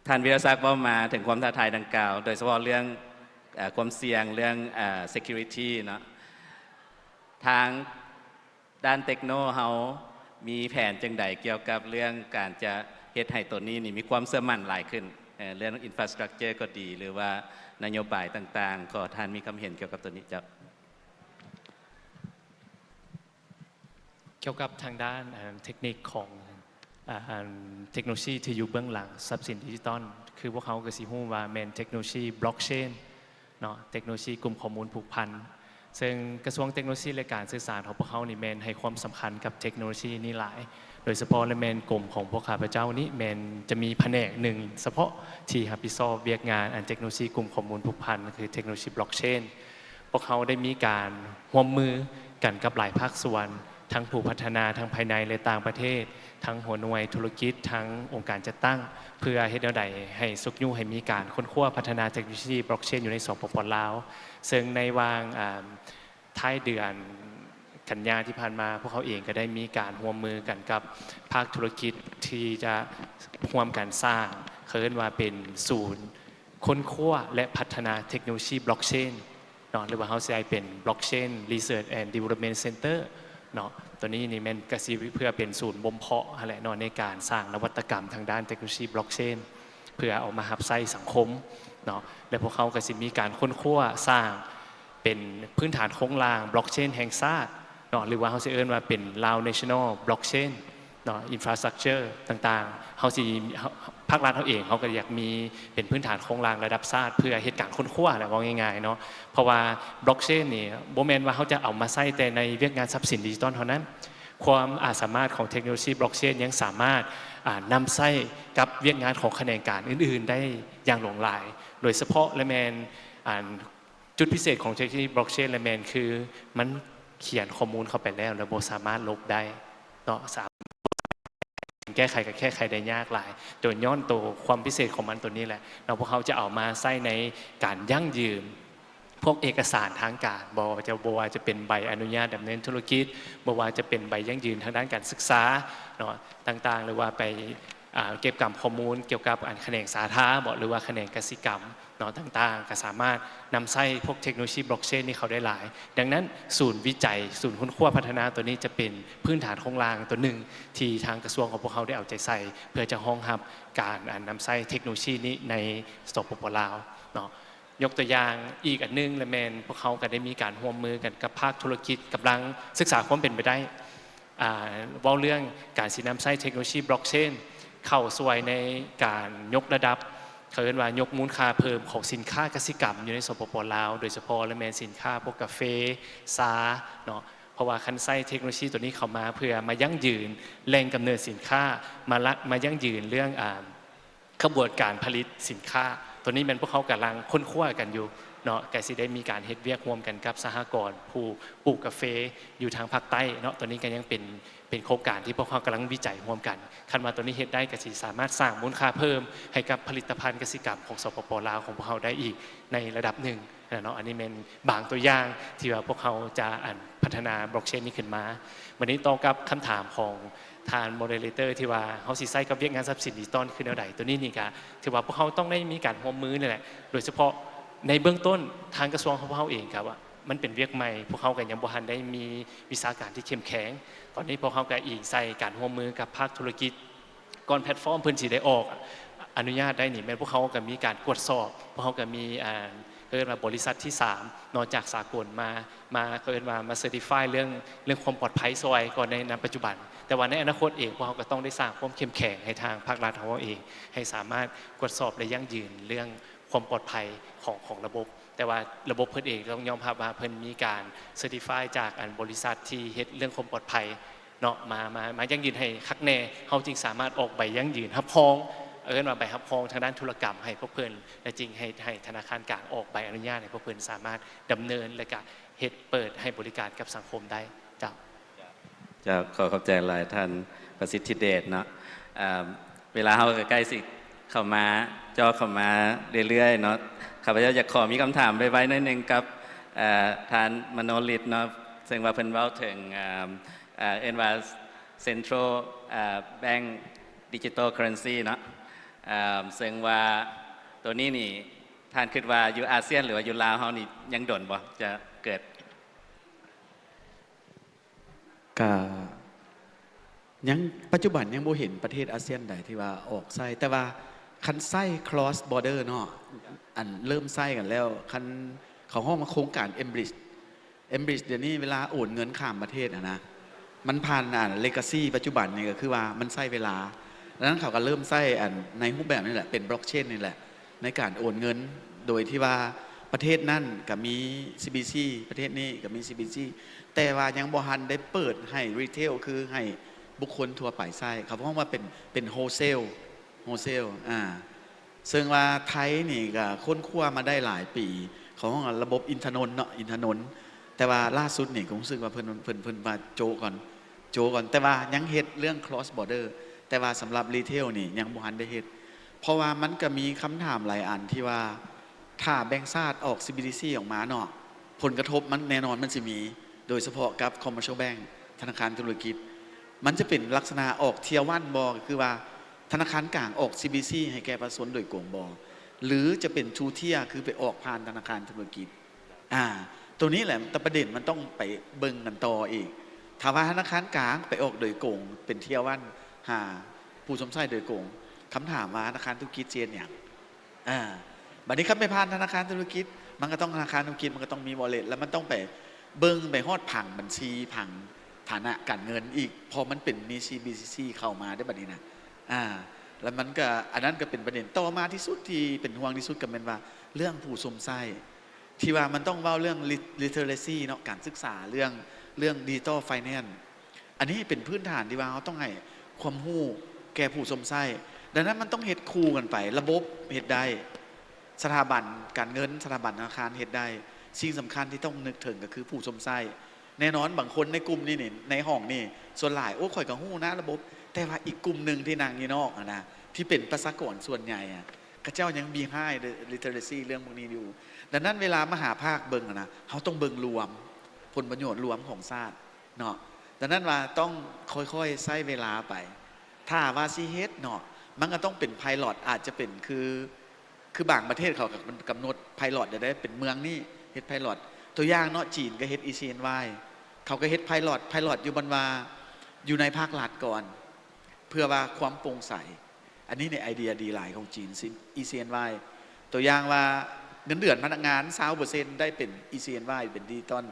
ທ່ານວິລະສັກເວົ້າມາເຖິງຄວາມທ້າທາຍດັ່ງກ່າວ ໂດຍສະເພາະເລື່ອງ ເອີ ຄວາມສ່ຽງ ເລື່ອງ ເອີ security ເນາະ. ທາງ ດ້ານເຕັກໂນເຮົາມີແຜນຈັ່ງໃດກ່ຽວກັບເລື່ອງການຈະເຮັດໃຫ້ໂຕນີ້ນີ້ມີຄວາມເຊື່ອໝັ້ນຫຼາຍຂຶ້ນ ເອີ ເລື່ອງ infrastructure ກໍດີ ຫຼືວ່ານະໂຍບາຍຕ່າງໆ ຂໍທ່ານມີຄຳເຫັນກ່ຽວກັບໂຕນີ້ເຈົ້າ. ກ່ຽວກັບທາງດ້ານ ເອີ ເທັກນິກຂອງ ເອີ ເທັກໂນໂລຊີທີ່ຢູ່ເບື້ອງຫຼັງຊັບສິນດິຈິຕອນ ຄືພວກເຮົາກະຊິຮູ້ວ່າແມ່ນເທັກໂນໂລຊີ blockchain ເນາະ ເຕັກໂນໂລຊີກຸ່ມຂໍ້ມູນຜູກພັນ ເຊິ່ງກະຊວງເຕັກໂນໂລຊີ ແລະ ການສື່ສານຂອງພວກເຮົານີ້ແມ່ນໃຫ້ຄວາມສຳຄັນກັບເຕັກໂນໂລຊີນີ້ຫຼາຍ ໂດຍສະເພາະ ແລະ ແມ່ນກົມຂອງພວກຂ້າພະເຈົ້ານີ້ແມ່ນຈະມີພະແນກໜຶ່ງສະເພາະທີ່ຮັບຜິດຊອບວຽກງານອັນເຕັກໂນໂລຊີກຸ່ມຂໍ້ມູນຜູກພັນ ຄືເຕັກໂນໂລຊີ blockchain. ພວກເຮົາໄດ້ມີການຮ່ວມມືກັນກັບຫຼາຍພາກສ່ວນ ທັງຜູ້ພັດທະນາທັງພາຍໃນ ແລະ ຕ່າງປະເທດ ທັງຫົວໜ່ວຍທຸລະກິດ ທັງອົງການຈັດຕັ້ງ ເພື່ອເຮັດແນວໃດໃຫ້ຊຸກຍູ້ໃຫ້ມີການຄົ້ນຄວ້າພັດທະນາເຕັກໂນໂລຊີບລັອກເຊນຢູ່ໃນ ສປປ ລາວ ເຊິ່ງໃນຫວ່າງ ອາ ທ້າຍເດືອນກັນຍາທີ່ຜ່ານມາ ພວກເຮົາເອງກໍໄດ້ມີການຮ່ວມມືກັນກັບພາກທຸລະກິດ ທີ່ຈະຮ່ວມກັນສ້າງ ເຂົາເອີ້ນວ່າເປັນສູນຄົ້ນຄວ້າ ແລະ ພັດທະນາເຕັກໂນໂລຊີບລັອກເຊນ ເນາະ ຫຼືວ່າເຮົາຊິໃຫ້ເປັນ Blockchain Research and Development Center ເນາະ. ໂຕນີ້ນີ້ແມ່ນກະຊິເພື່ອເປັນສູນບົ່ມເພາະຫັ້ນແຫຼະເນາະ ໃນການສ້າງນະວັດຕະກຳທາງດ້ານເຕັກໂນໂລຊີບລັອກເຊນ ເພື່ອເອົາມາຮັບໃຊ້ສັງຄົມເນາະ ແລະ ພວກເຮົາກະຊິມີການຄົ້ນຄວ້າສ້າງເປັນພື້ນຖານໂຄງລ່າງບລັອກເຊນແຫ່ງຊາດເນາະ ຫຼືວ່າເຮົາຊິເອີ້ນວ່າເປັນ Lao National Blockchain ເນາະ infrastructure ຕ່າງໆ ເຮົາຊິ ເຮົາ ພາກລັດເຮົາເອງ ເຮົາກໍຢາກມີເປັນພື້ນຖານໂຄງລ່າງລະດັບຊາດ ເພື່ອເຮັດການຄົ້ນຄວ້າແຫຼະ ເວົ້າງ່າຍໆເນາະ. ເພາະວ່າບລັອກເຊນນີ້ ບໍ່ແມ່ນວ່າເຮົາຈະເອົາມາໃຊ້ແຕ່ໃນວຽກງານຊັບສິນດິຈິຕອນເທົ່ານັ້ນ ຄວາມອາດສາມາດຂອງເຕັກໂນໂລຊີບລັອກເຊນຍັງສາມາດ ອາ ນຳໃຊ້ກັບວຽກງານຂອງຂະແໜງການອື່ນໆໄດ້ຢ່າງຫຼວງຫຼາຍ ໂດຍສະເພາະລະແມ່ນ ອັນ ຈຸດພິເສດຂອງເຕັກໂນໂລຊີບລັອກເຊນລະແມ່ນຄື ມັນຂຽນຂໍ້ມູນເຂົ້າໄປແລ້ວ ແລ້ວບໍ່ສາມາດລົບໄດ້ເນາະ ສາມາດແກ້ໄຂກໍແກ້ໄຂໄດ້ຍາກຫຼາຍ ໂດຍຍ້ອນໂຕຄວາມພິເສດຂອງມັນໂຕນີ້ແຫຼະເນາະ. ພວກເຮົາຈະເອົາມາໃຊ້ໃນການຢັ້ງຢືນ ພວກເອກະສານທາງການ ບໍ່ວ່າຈະ ບໍ່ວ່າຈະເປັນໃບອະນຸຍາດດຳເນີນທຸລະກິດ, ບໍ່ວ່າຈະເປັນໃບຢັ້ງຢືນທາງດ້ານການສຶກສາເນາະ ຕ່າງໆ ຫຼືວ່າໄປ ອ່າ ເກັບກຳຂໍ້ມູນກ່ຽວກັບອັນຂະແໜງສາທາບໍ ຫຼືວ່າຂະແໜງກະສິກຳເນາະ ຕ່າງໆ ກໍສາມາດນຳໃຊ້ພວກເທັກໂນໂລຊີບລັອກເຊນນີ້ເຂົ້າໄດ້ຫຼາຍ. ດັ່ງນັ້ນ ສູນວິໄຈ ສູນຄົ້ນຄວ້າພັດທະນາຕົວນີ້ຈະເປັນພື້ນຖານໂຄງລ່າງຕົວໜຶ່ງທີ່ທາງກະຊວງຂອງພວກເຮົາໄດ້ເອົາໃຈໃສ່ ເພື່ອຈະຮອງຮັບການ ອັນ ນຳໃຊ້ເທັກໂນໂລຊີນີ້ໃນ ສປປ ລາວເນາະ. ຍົກຕົວຢ່າງອີກອັນໜຶ່ງລະແມ່ນ ພວກເຮົາກໍໄດ້ມີການຮ່ວມມືກັນກັບພາກທຸລະກິດ ກຳລັງສຶກສາຄວາມເປັນໄປໄດ້ ອ່າ ເວົ້າເລື່ອງການຊິນຳໃຊ້ເທັກໂນໂລຊີບລັອກເຊນເຂົ້າຊ່ວຍໃນການຍົກລະດັບ ເຂົາເອີ້ນວ່າຍົກມູນຄ່າເພີ່ມຂອງສິນຄ້າກະສິກຳຢູ່ໃນ ສປປ ລາວ ໂດຍສະເພາະລະແມ່ນສິນຄ້າພວກກາເຟ, ຊາເນາະ. ເພາະວ່າຄັນໃຊ້ເທັກໂນໂລຊີຕົວນີ້ເຂົ້າມາ ເພື່ອມາຢັ້ງຢືນແຫຼ່ງກຳເນີດສິນຄ້າ ມາລະ ມາຢັ້ງຢືນເລື່ອງ ອ່າ ຂະບວນການຜະລິດສິນຄ້າ ຕົວນີ້ແມ່ນພວກເຮົາກຳລັງຄົ້ນຄວ້າກັນຢູ່ເນາະ ກະຊິໄດ້ມີການເຮັດວຽກຮ່ວມກັນກັບສະຫະກອນຜູ້ປູກກາເຟຢູ່ທາງພາກໃຕ້ເນາະ. ຕົວນີ້ກະຍັງເປັນ ເປັນໂຄງການທີ່ພວກເຮົາກຳລັງວິໄຈຮ່ວມກັນ. ຄັນວ່າຕົວນີ້ເຮັດໄດ້ ກະຊິສາມາດສ້າງມູນຄ່າເພີ່ມໃຫ້ກັບຜະລິດຕະພັນກະສິກຳຂອງ ສປປ ລາວ ຂອງພວກເຮົາໄດ້ອີກໃນລະດັບໜຶ່ງ. ຫັ້ນນະເນາະ ອັນນີ້ແມ່ນບາງຕົວຢ່າງທີ່ວ່າພວກເຮົາຈະ ອັນ ພັດທະນາບລັອກເຊນນີ້ຂຶ້ນມາ. ບັດນີ້ຕໍ່ກັບຄຳຖາມຂອງທ່ານໂມເດເຣເຕີ ທີ່ວ່າເຮົາຊິໃຊ້ກັບວຽກງານຊັບສິນດິຈິຕອນຄືແນວໃດ? ຕົວນີ້ນີ້ກະຖືວ່າພວກເຮົາຕ້ອງໄດ້ມີການຮ່ວມມືນີ້ແຫຼະ ໂດຍສະເພາະໃນເບື້ອງຕົ້ນທາງກະຊວງຂອງພວກເຮົາເອງກະວ່າມັນເປັນວຽກໃໝ່ ພວກເຮົາກະຍັງບໍ່ທັນໄດ້ມີວິຊາການທີ່ເຂັ້ມແຂງ. ຕອນນີ້ພວກເຮົາກະອີງໃສ່ການຮ່ວມມືກັບພາກທຸລະກິດ ກ່ອນແພລດຟອມເພິ່ນຊິໄດ້ອອກອະນຸຍາດໄດ້ນີ້ ແມ່ນພວກເຮົາກະມີການກວດສອບ ພວກເຮົາກະມີ ອ່າ ເອີ້ນວ່າບໍລິສັດທີສາມເນາະ ຈາກສາກົນມາ ມາ ເຂົາເອີ້ນວ່າມາເຊີຕິຟາຍເລື່ອງ ເລື່ອງຄວາມປອດໄພຊ່ອຍກ່ອນໃນ ນະປັດຈຸບັນ. ແຕ່ວ່າໃນອະນາຄົດເອງ ພວກເຮົາກະຕ້ອງໄດ້ສ້າງຄວາມເຂັ້ມແຂງໃຫ້ທາງພາກລັດຂອງເຮົາເອງ ໃຫ້ສາມາດກວດສອບ ແລະ ຢັ້ງຢືນເລື່ອງຄວາມປອດໄພຂອງ ຂອງລະບົບ. ແຕ່ວ່າລະບົບເພິ່ນເອງຕ້ອງຍອມຮັບວ່າເພິ່ນມີການເຊີຕິຟາຍຈາກ ອັນ ບໍລິສັດທີ່ເຮັດເລື່ອງຄວາມປອດໄພ ເນາະ ມາ ມາ ມາຢັ້ງຢືນໃຫ້ຄັກແນ່ ເຮົາຈຶ່ງສາມາດອອກໃບຢັ້ງຢືນຮັບຮອງ ເອີ້ນວ່າໃບຮັບຮອງທາງດ້ານທຸລະກຳໃຫ້ພວກເພິ່ນ ແລະ ຈຶ່ງໃຫ້ ໃຫ້ທະນາຄານກາງອອກໃບອະນຸຍາດໃຫ້ພວກເພິ່ນສາມາດດຳເນີນ ແລະ ກະເຮັດເປີດໃຫ້ບໍລິການກັບສັງຄົມໄດ້. ເຈົ້າ ເຈົ້າ ຂໍຂອບໃຈຫຼາຍທ່ານປະສິດທິເດດເນາະ. ເອີ່ມ ເວລາເຮົາກະໃກ້ຊິເຂົ້າມາ ເຈາະເຂົ້າມາເລື້ອຍໆເນາະ. ຂ້າພະເຈົ້າຢາກຂໍມີຄຳຖາມໄວໆໜ້ອຍໜຶ່ງກັບ ເອີ່ ທ່ານມະໂນລິດເນາະ ເຊິ່ງວ່າເພິ່ນເວົ້າເຖິງ ເອີ່ມ ເອີ່ ເອີ້ນວ່າ Central ເອີ່ Bank Digital Currency ເນາະ ເອີ່ມ ເຊິ່ງວ່າໂຕນີ້ນີ້ ທ່ານຄິດວ່າຢູ່ອາຊຽນ ຫຼືວ່າຢູ່ລາວເຮົານີ້ ຍັງດົນບໍ່ຈະເກີດ? ກະຍັງ ປັດຈຸບັນຍັງບໍ່ເຫັນປະເທດອາຊຽນໃດທີ່ວ່າອອກໃຊ້ ແຕ່ວ່າຄັນໃຊ້ cross border ເນາະ ອັນເລີ່ມໃຊ້ກັນແລ້ວ ຄັນເຂົາຮ້ອງວ່າໂຄງການ M-Bridge M-Bridge ດຽວນີ້ເວລາໂອນເງິນຂ້າມປະເທດຫັ້ນນະ ມັນຜ່ານ ອັນ legacy ປັດຈຸບັນນີ້ ກະຄືວ່າມັນໃຊ້ເວລາ. ດັ່ງນັ້ນເຂົາກະເລີ່ມໃຊ້ ອັນ ໃນຮູບແບບນີ້ແຫຼະ ເປັນ blockchain ນີ້ແຫຼະ ໃນການໂອນເງິນ ໂດຍທີ່ວ່າປະເທດນັ້ນກະມີ CBDC ປະເທດນີ້ກະມີ CBDC ແຕ່ວ່າຍັງບໍ່ທັນໄດ້ເປີດໃຫ້ retail ຄືໃຫ້ບຸກຄົນທົ່ວໄປໃຊ້. ເຂົາຮ້ອງວ່າເປັນ ເປັນ wholesale wholesale ອາ ເຊິ່ງວ່າໄທນີ້ກະຄົ້ນຄວ້າມາໄດ້ຫຼາຍປີ ເຂົາຮ້ອງວ່າລະບົບອິນທະນົນເນາະ ອິນທະນົນ ແຕ່ວ່າລ່າສຸດນີ້ກະຮູ້ສຶກວ່າເພິ່ນ ເພິ່ນ ເພິ່ນວ່າໂຈະກ່ອນ ໂຈະກ່ອນ ແຕ່ວ່າຍັງເຮັດເລື່ອງ cross border ແຕ່ວ່າສຳລັບ retail ນີ້ຍັງບໍ່ທັນໄດ້ເຮັດ ເພາະວ່າມັນກະມີຄຳຖາມຫຼາຍອັນທີ່ວ່າ ຖ້າແບງຊາດອອກ CBDC ອອກມາເນາະ ຜົນກະທົບມັນແນ່ນອນມັນຊິມີ ໂດຍສະເພາະກັບ commercial bank ທະນາຄານທຸລະກິດ ມັນຈະເປັນລັກສະນະອອກ tier one ບໍ່ ກະຄືວ່າ ທະນາຄານກາງອອກ CBDC ໃຫ້ແກ່ປະຊາຊົນໂດຍກົງບໍ່ ຫຼືຈະເປັນ two tier ຄືໄປອອກຜ່ານທະນາຄານທຸລະກິດ. ອາ ໂຕນີ້ແຫຼະ ແຕ່ປະເດັນມັນຕ້ອງໄປເບິ່ງກັນຕໍ່ອີກ ຖ້າວ່າທະນາຄານກາງໄປອອກໂດຍກົງ ເປັນ tier one ຫາຜູ້ຊົມໃຊ້ໂດຍກົງ ຄຳຖາມວ່າທະນາຄານທຸລະກິດຊິເຮັດຫຍັງ? ອາ ບາດນີ້ຄັນໄປຜ່ານທະນາຄານທຸລະກິດ ມັນກະຕ້ອງ ທະນາຄານທຸລະກິດມັນກະຕ້ອງມີ wallet ແລ້ວມັນຕ້ອງໄປເບິ່ງ ໄປຮອດຜັງບັນຊີ ຜັງຖານະການເງິນອີກ ເພາະມັນເປັນມີ CBDC ເຂົ້າມາເດ້ ບາດນີ້ນະ. ອາ ແລ້ວມັນກະ ອັນນັ້ນກະເປັນປະເດັນຕໍ່ມາທີ່ສຸດ ທີ່ເປັນຫ່ວງທີ່ສຸດກະແມ່ນວ່າເລື່ອງຜູ້ຊົມໃຊ້ ທີ່ວ່າມັນຕ້ອງເວົ້າເລື່ອງ lit- literacy ເນາະ ການສຶກສາເລື່ອງ ເລື່ອງ digital finance ອັນນີ້ເປັນພື້ນຖານທີ່ວ່າເຮົາຕ້ອງໃຫ້ຄວາມຮູ້ແກ່ຜູ້ຊົມໃຊ້ ດັ່ງນັ້ນມັນຕ້ອງເຮັດຄູ່ກັນໄປ ລະບົບເຮັດໄດ້ ສະຖາບັນການເງິນ ສະຖາບັນທະນາຄານເຮັດໄດ້ ສິ່ງສຳຄັນທີ່ຕ້ອງນຶກເຖິງກະຄືຜູ້ຊົມໃຊ້. ແນ່ນອນບາງຄົນໃນກຸ່ມນີ້ນີ້ ໃນຫ້ອງນີ້ ສ່ວນຫຼາຍ ໂອ້ ຂ້ອຍກະຮູ້ນະລະບົບ ແຕ່ວ່າອີກກຸ່ມໜຶ່ງທີ່ນັ່ງຢູ່ນອກຫັ້ນນະ ທີ່ເປັນປະຊາກອນສ່ວນໃຫຍ່ອະ ເຂົາເຈົ້າຍັງ behind the literacy ເລື່ອງພວກນີ້ຢູ່. ດັ່ງນັ້ນເວລາມະຫາພາກເບິ່ງຫັ້ນນະ ເຮົາຕ້ອງເບິ່ງລວມ ຜົນປະໂຫຍດລວມຂອງຊາດເນາະ. ດັ່ງນັ້ນວ່າຕ້ອງຄ່ອຍໆໃຊ້ເວລາໄປ. ຖ້າວ່າຊິເຮັດເນາະ ມັນກໍຕ້ອງເປັນໄພລອດ ອາດຈະເປັນຄື ຄືບາງປະເທດເຂົາກໍກຳນົດໄພລອດໄດ້ ເປັນເມືອງນີ້ເຮັດໄພລອດ. ຕົວຢ່າງເນາະ ຈີນກໍເຮັດ ECNY ເຂົາກໍເຮັດໄພລອດ ໄພລອດຢູ່ບ່ອນວ່າ ຢູ່ໃນພາກລັດກ່ອນ ເພື່ອວ່າຄວາມໂປ່ງໃສ. ອັນນີ້ໃນໄອເດຍດີຫຼາຍຂອງຈີນ ECNY ຕົວຢ່າງວ່າເງິນເດືອນພະນັກງານຊາວເປີເຊັນໄດ້ເປັນ ECNY ເປັນດິຈິຕອນ.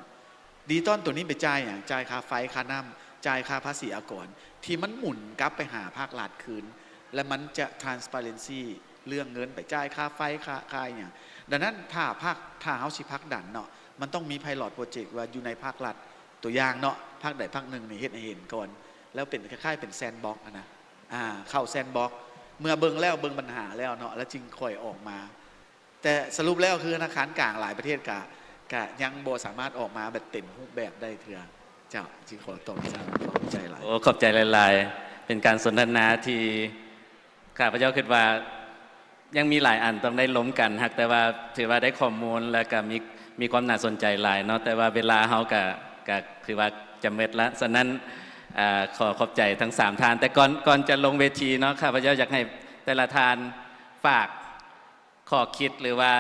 ດິຈິຕອນຕົວນີ້ໄປຈ່າຍຫຍັງ? ຈ່າຍຄ່າໄຟ, ຄ່ານ້ຳ, ຈ່າຍຄ່າພາສີອາກອນ ທີ່ມັນໝູນກັບໄປຫາພາກລັດຄືນ ແລະ ມັນຈະ transparency ເລື່ອງເງິນໄປຈ່າຍຄ່າໄຟ, ຄ່າ ຄ່າຫຍັງ. ດັ່ງນັ້ນ ຖ້າພາກ ຖ້າເຮົາຊິຜັກດັນເນາະ ມັນຕ້ອງມີ pilot project ວ່າຢູ່ໃນພາກລັດ. ຕົວຢ່າງເນາະ ພາກໃດພາກໜຶ່ງນີ້ເຮັດໃຫ້ເຫັນກ່ອນ ແລ້ວເປັນຄ້າຍໆເປັນ sandbox ຫັ້ນນະ. ອ່າ ເຂົ້າ sandbox ເມື່ອເບິ່ງແລ້ວ ເບິ່ງບັນຫາແລ້ວເນາະ ແລ້ວຈຶ່ງຄ່ອຍອອກມາ. ແຕ່ສະຫຼຸບແລ້ວຄືທະນາຄານກາງຫຼາຍປະເທດກະ ກະຍັງບໍ່ສາມາດອອກມາແບບເຕັມຮູບແບບໄດ້ເທື່ອ. ເຈົ້າ ຈຶ່ງຂໍຕອບຊັ້ນ ຂອບໃຈຫຼາຍ. ໂອ້ ຂອບໃຈຫຼາຍໆ ເປັນການສົນທະນາທີ່ ຂ້າພະເຈົ້າຄິດວ່າຍັງມີຫຼາຍອັນຕ້ອງໄດ້ລົມກັນ ຫາກແຕ່ວ່າຖືວ່າໄດ້ຂໍ້ມູນ ແລ້ວກະມີ ມີຄວາມໜ້າສົນໃຈຫຼາຍເນາະ ແຕ່ວ່າເວລາເຮົາກະ ກະຖືວ່າຈະໝົດລະ. ສະນັ້ນ ເອີ ຂໍຂອບໃຈທັງສາມທ່ານ ແຕ່ກ່ອນ ກ່ອນຈະລົງເວທີເນາະ ຂ້າພະເຈົ້າຢາກໃຫ້ແຕ່ລະທ່ານຝາກ ຂໍ້ຄິດ ຫຼືວ່າ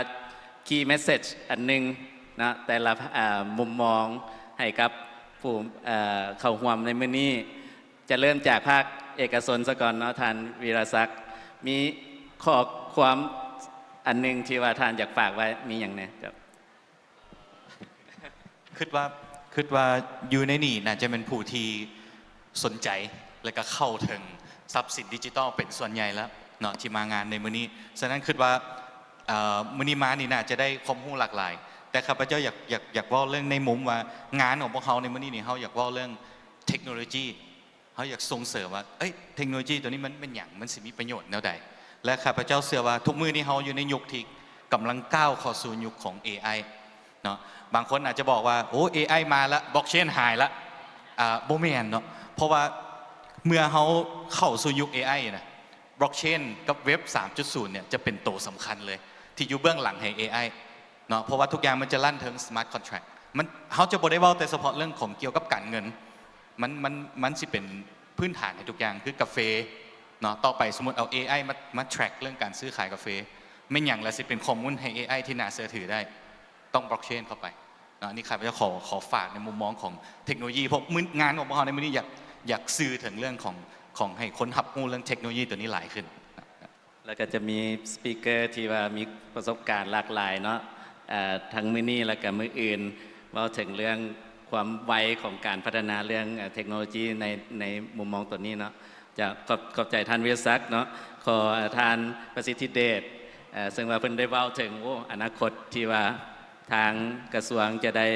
key message ອັນໜຶ່ງເນາະ ແຕ່ລະ ເອີ ມຸມມອງໃຫ້ກັບຜູ້ ເອີ ເຂົ້າຮ່ວມໃນມື້ນີ້. ຈະເລີ່ມຈາກພາກເອກະຊົນສາກ່ອນເນາະ ທ່ານວິລະສັກ ມີຂໍ້ຄວາມອັນໜຶ່ງທີ່ວ່າທ່ານຢາກຝາກໄວ້ ມີຫຍັງແດ່? ເຈົ້າ. ຄິດວ່າ ຄິດວ່າຢູ່ໃນນີ້ໜ້າຈະແມ່ນຜູ້ທີ່ສົນໃຈ ແລະກະເຂົ້າເຖິງຊັບສິນດິຈິຕອນເປັນສ່ວນໃຫຍ່ແລ້ວເນາະ ທີ່ມາງານໃນມື້ນີ້. ສະນັ້ນຄິດວ່າ ເອີ ມື້ນີ້ມານີ້ໜ້າຈະໄດ້ຄວາມຮູ້ຫຼາກຫຼາຍ ແຕ່ຂ້າພະເຈົ້າຢາກ ຢາກ ຢາກເວົ້າເລື່ອງໃນມຸມວ່າ ງານຂອງພວກເຮົາໃນມື້ນີ້ນີ້ ເຮົາຢາກເວົ້າເລື່ອງເທັກໂນໂລຢີ ເຮົາຢາກສົ່ງເສີມວ່າ ເອີຍ ເທັກໂນໂລຢີຕົວນີ້ມັນແມ່ນຫຍັງ? ມັນຊິມີປະໂຫຍດແນວໃດ? ແລະ ຂ້າພະເຈົ້າເຊື່ອວ່າທຸກມື້ນີ້ເຮົາຢູ່ໃນຍຸກທີ່ກຳລັງກ້າວເຂົ້າສູ່ຍຸກຂອງ ເອໄອ ເນາະ. ບາງຄົນອາດຈະບອກວ່າ ໂອ້ ເອໄອ ມາລະ ບລັອກເຊນຫາຍລະ. ອາ ບໍ່ແມ່ນເນາະ ເພາະວ່າເມື່ອເຮົາເຂົ້າສູ່ຍຸກ ເອໄອ ນະ ບລັອກເຊນກັບເວັບ ສາມຈຸດສູນ ເນ່ຍ ຈະເປັນໂຕສຳຄັນເລີຍ ທີ່ຢູ່ເບື້ອງຫຼັງໃຫ້ ເອໄອ ເນາະ ເພາະວ່າທຸກຢ່າງມັນຈະລັນເທິງ ສະມາດຄອນແທຣັກ ມັນ ເຮົາຈະບໍ່ໄດ້ເວົ້າແຕ່ສະເພາະເລື່ອງຂອງກ່ຽວກັບການເງິນ ມັນ ມັນ ມັນຊິເປັນພື້ນຖານໃຫ້ທຸກຢ່າງ ຄືກາເຟເນາະ. ຕໍ່ໄປສົມມຸດເອົາ ເອໄອ ມາ ມາແທຣັກເລື່ອງການຊື້ຂາຍກາເຟ ແມ່ນຫຍັງລະຊິເປັນຂໍ້ມູນໃຫ້ ເອໄອ ທີ່ໜ້າເຊື່ອຖືໄດ້? ຕ້ອງບລັອກເຊນເຂົ້າໄປເນາະ. ອັນນີ້ຂ້າພະເຈົ້າຂໍ ຂໍຝາກໃນມຸມມອງຂອງເທັກໂນໂລຢີ ເພາະມື້ ງານຂອງພວກເຮົາໃນມື້ນີ້ຢາກ ຢາກສື່ເຖິງເລື່ອງຂອງ ຂອງໃຫ້ຄົນຮັບຮູ້ເລື່ອງເທັກໂນໂລຢີຕົວນີ້ຫຼາຍຂຶ້ນ. ແລ້ວກໍຈະມີສະປີກເກີທີ່ວ່າມີປະສົບການຫຼາກຫຼາຍເນາະ ເອີ ທັງມື້ນີ້ແລ້ວກໍມື້ອື່ນ ເວົ້າເຖິງເລື່ອງຄວາມໄວຂອງການພັດທະນາເລື່ອງ ເອີ ເທັກໂນໂລຢີໃນ ໃນມຸມມອງຕົວນີ້ເນາະ. ຈະຂອບ ຂອບໃຈທ່ານວິລະສັກເນາະ. ຂໍ ເອີ ທ່ານປະສິດທິເດດ ເອີ ເຊິ່ງວ່າເພິ່ນໄດ້ເວົ້າເຖິງ ໂອ້ ອະນາຄົດທີ່ວ່າທາງກະຊວງຈະໄດ້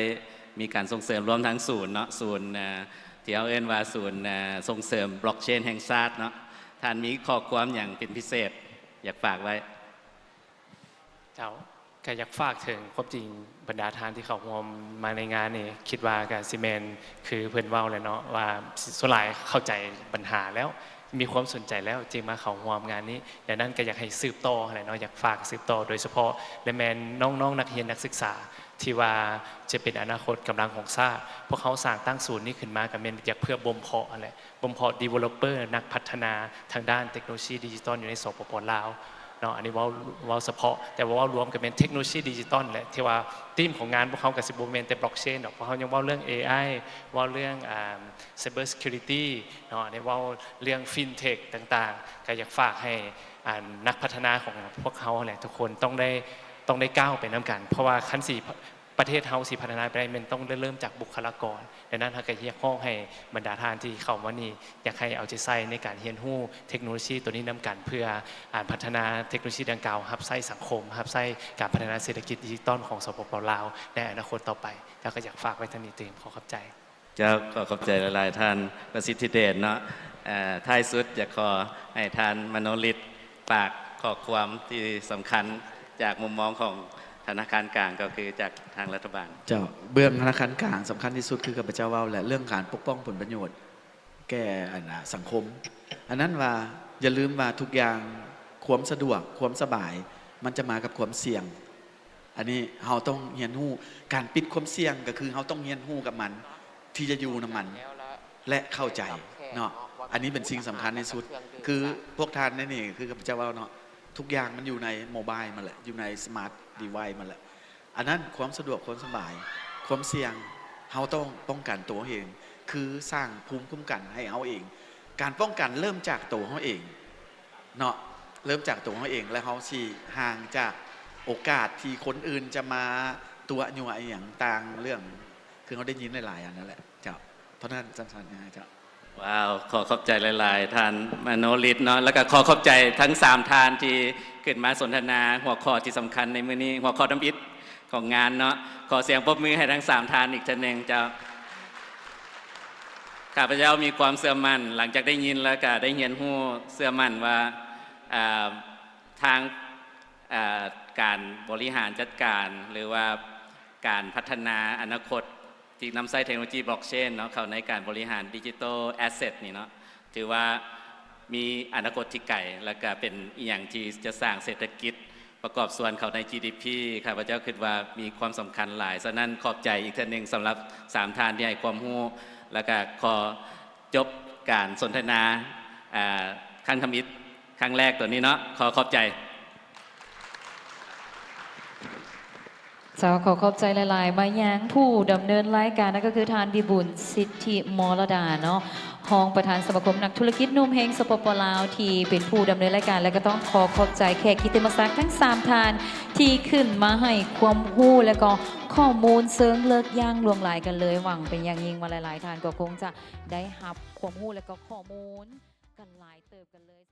ມີການສົ່ງເສີມ ລວມທັງສູນເນາະ ສູນ ເອີ ທີ່ເຮົາເອີ້ນວ່າສູນ ເອີ ສົ່ງເສີມບລັອກເຊນແຫ່ງຊາດເນາະ. ທ່ານມີຂໍ້ຄວາມຫຍັງເປັນພິເສດ ຢາກຝາກໄວ້? ເຈົ້າ ກໍຢາກຝາກເຖິງ ຄວາມຈິງບັນດາທ່ານທີ່ເຂົ້າຮ່ວມມາໃນງານນີ້ ຄິດວ່າກໍຊິແມ່ນຄືເພິ່ນເວົ້າແຫຼະເນາະ ວ່າສ່ວນຫຼາຍເຂົ້າໃຈບັນຫາແລ້ວ ມີຄວາມສົນໃຈແລ້ວ ຈຶ່ງມາເຂົ້າຮ່ວມງານນີ້. ດັ່ງນັ້ນກໍຢາກໃຫ້ສືບຕໍ່ຫັ້ນແຫຼະເນາະ ຢາກຝາກສືບຕໍ່ ໂດຍສະເພາະ ແລະ ແມ່ນນ້ອງໆນັກຮຽນນັກສຶກສາ ທີ່ວ່າຈະເປັນອະນາຄົດກຳລັງຂອງຊາດ. ພວກເຮົາສ້າງຕັ້ງສູນນີ້ຂຶ້ນມາ ກໍແມ່ນຢາກເພື່ອບົ່ມເພາະຫັ້ນແຫຼະ ບົ່ມເພາະ developer ນັກພັດທະນາທາງດ້ານເທັກໂນໂລຊີດິຈິຕອນຢູ່ໃນ ສປປ ລາວເນາະ. ອັນນີ້ເວົ້າ ເວົ້າສະເພາະ ແຕ່ວ່າເວົ້າລວມກໍແມ່ນເທັກໂນໂລຊີດິຈິຕອນແຫຼະ ທີ່ວ່າທີມຂອງງານພວກເຮົາກໍຊິບໍ່ແມ່ນແຕ່ບລັອກເຊນດອກ ເພາະເຮົາຍັງເວົ້າເລື່ອງ ເອໄອ ເວົ້າເລື່ອງ cyber security ເນາະ ອັນນີ້ເວົ້າເລື່ອງ fintech ຕ່າງໆ. ກໍຢາກຝາກໃຫ້ ອັນ ນັກພັດທະນາຂອງພວກເຮົາແຫຼະ ທຸກຄົນຕ້ອງໄດ້ ຕ້ອງໄດ້ກ້າວໄປນຳກັນ ເພາະວ່າຄັນຊິ ປະເທດເຮົາຊິພັດທະນາໄປໄດ້ ແມ່ນຕ້ອງເລີ່ມຈາກບຸກຄະລາກອນ. ດັ່ງນັ້ນ ເຮົາກໍຮຽກຮ້ອງໃຫ້ບັນດາທ່ານທີ່ເຂົ້າມານີ້ ຢາກໃຫ້ເອົາໃຈໃສ່ໃນການຮຽນຮູ້ເທັກໂນໂລຊີຕົວນີ້ນຳກັນ ເພື່ອ ອາ ພັດທະນາເທັກໂນໂລຊີດັ່ງກ່າວ ຮັບໃຊ້ສັງຄົມ ຮັບໃຊ້ການພັດທະນາເສດຖະກິດດິຈິຕອນຂອງ ສປປ ລາວ ໃນອະນາຄົດຕໍ່ໄປ. ແລ້ວກໍຢາກຝາກໄວ້ເທົ່ານີ້ຕື່ມ. ຂໍຂອບໃຈ. ເຈົ້າ ຂໍຂອບໃຈຫຼາຍໆ ທ່ານປະສິດທິເດດເນາະ. ເອີ ທ້າຍສຸດຢາກຂໍໃຫ້ທ່ານມະໂນລິດ ຝາກຂໍ້ຄວາມທີ່ສຳຄັນຈາກມຸມມອງຂອງທະນາຄານກາງ ກໍຄືຈາກທາງລັດຖະບານ. ເຈົ້າ ເບື້ອງທະນາຄານກາງສຳຄັນທີ່ສຸດ ຄືຂ້າພະເຈົ້າເວົ້າແຫຼະ ເລື່ອງການປົກປ້ອງຜົນປະໂຫຍດແກ່ ອັນ ສັງຄົມ. ອັນນັ້ນວ່າ ຢ່າລືມວ່າທຸກຢ່າງ ຄວາມສະດວກ ຄວາມສະບາຍ ມັນຈະມາກັບຄວາມສ່ຽງ. ອັນນີ້ເຮົາຕ້ອງຮຽນຮູ້ ການປິດຄວາມສ່ຽງກໍຄືເຮົາຕ້ອງຮຽນຮູ້ກັບມັນ ທີ່ຈະຢູ່ນຳມັນ ແລະ ເຂົ້າໃຈເນາະ. ອັນນີ້ເປັນສິ່ງສຳຄັນທີ່ສຸດ ຄືພວກທ່ານໃນນີ້ ຄືຂ້າພະເຈົ້າເວົ້າເນາະ ທຸກຢ່າງມັນຢູ່ໃນໂມບາຍໝົດແຫຼະ ຢູ່ໃນສະມາດດີໄວສ໌ໝົດແຫຼະ. ອັນນັ້ນຄວາມສະດວກ ຄວາມສະບາຍ ຄວາມສ່ຽງ ເຮົາຕ້ອງປ້ອງກັນຕົວເຮົາເອງ ຄືສ້າງພູມຄຸ້ມກັນໃຫ້ເຮົາເອງ. ການປ້ອງກັນເລີ່ມຈາກຕົວເຮົາເອງເນາະ ເລີ່ມຈາກຕົວເຮົາເອງ ແລ້ວເຮົາຊິຫ່າງຈາກໂອກາດທີ່ຄົນອື່ນຈະມາຕົວະຍົວະອີ່ຫຍັງຕ່າງເລື່ອງ ຄືເຮົາໄດ້ຍິນຫຼາຍໆອັນນັ້ນແຫຼະເຈົ້າ. ເທົ່ານັ້ນ ສັ້ນໆງ່າຍໆເຈົ້າ. ວ້າວ ຂໍຂອບໃຈຫຼາຍໆ ທ່ານມະໂນລິດເນາະ ແລ້ວກໍຂໍຂອບໃຈທັງສາມທ່ານທີ່ຂຶ້ນມາສົນທະນາຫົວຂໍ້ທີ່ສຳຄັນໃນມື້ນີ້ ຫົວຂໍ້ທຳອິດຂອງງານເນາະ. ຂໍສຽງປົບມືໃຫ້ທັງສາມທ່ານອີກເທື່ອໜຶ່ງເຈົ້າ. ຂ້າພະເຈົ້າມີຄວາມເຊື່ອໝັ້ນ ຫຼັງຈາກໄດ້ຍິນແລ້ວກະໄດ້ຮຽນຮູ້ ເຊື່ອໝັ້ນວ່າ ອ່າ ທາງ ອ່າ ການບໍລິຫານຈັດການ ຫຼືວ່າການພັດທະນາອະນາຄົດ ທີ່ນຳໃຊ້ເທັກໂນໂລຈີບລັອກເຊນເນາະ ເຂົ້າໃນການບໍລິຫານດິຈິຕອລແອັດເຊັດນີ້ເນາະ ຖືວ່າມີອະນາຄົດທີ່ໄກ ແລ້ວກະເປັນອີ່ຫຍັງທີ່ຈະສ້າງເສດຖະກິດປະກອບສ່ວນເຂົ້າໃນຈີດີພີ. ຂ້າພະເຈົ້າຄິດວ່າມີຄວາມສຳຄັນຫຼາຍ. ສະນັ້ນ ຂອບໃຈອີກເທື່ອໜຶ່ງສຳລັບສາມທ່ານທີ່ໃຫ້ຄວາມຮູ້ ແລ້ວກະຂໍຈົບການສົນທະນາ ອ່າ ຄັ້ງທຳອິດ ຄັ້ງແລກໂຕນີ້ເນາະ. ຂໍຂອບໃຈ. ເຈົ້າ ຂໍຂອບໃຈຫຼາຍໆ ມາຍັງຜູ້ດຳເນີນລາຍການ ນັ້ນກໍຄືທ່ານ ວິບູນ ສິດທິມໍລະດາເນາະ ຮອງປະທານສະມາຄົມນັກທຸລະກິດໜຸ່ມແຫ່ງ ສປປ ລາວ ທີ່ເປັນຜູ້ດຳເນີນລາຍການ ແລະ ກໍຕ້ອງຂໍຂອບໃຈແຂກກິດຕິມະສັກທັງສາມທ່ານ ທີ່ຂຶ້ນມາໃຫ້ຄວາມຮູ້ ແລະ ກໍຂໍ້ມູນເຊີງເລິກຢ່າງຫຼວງຫຼາຍກັນເລີຍ. ຫວັງເປັນຢ່າງຍິ່ງວ່າຫຼາຍໆທ່ານກໍຄົງຈະໄດ້ຮັບຄວາມຮູ້ ແລະ ກໍຂໍ້ມູນກັນຫຼາຍເຕີບກັນເລີຍ.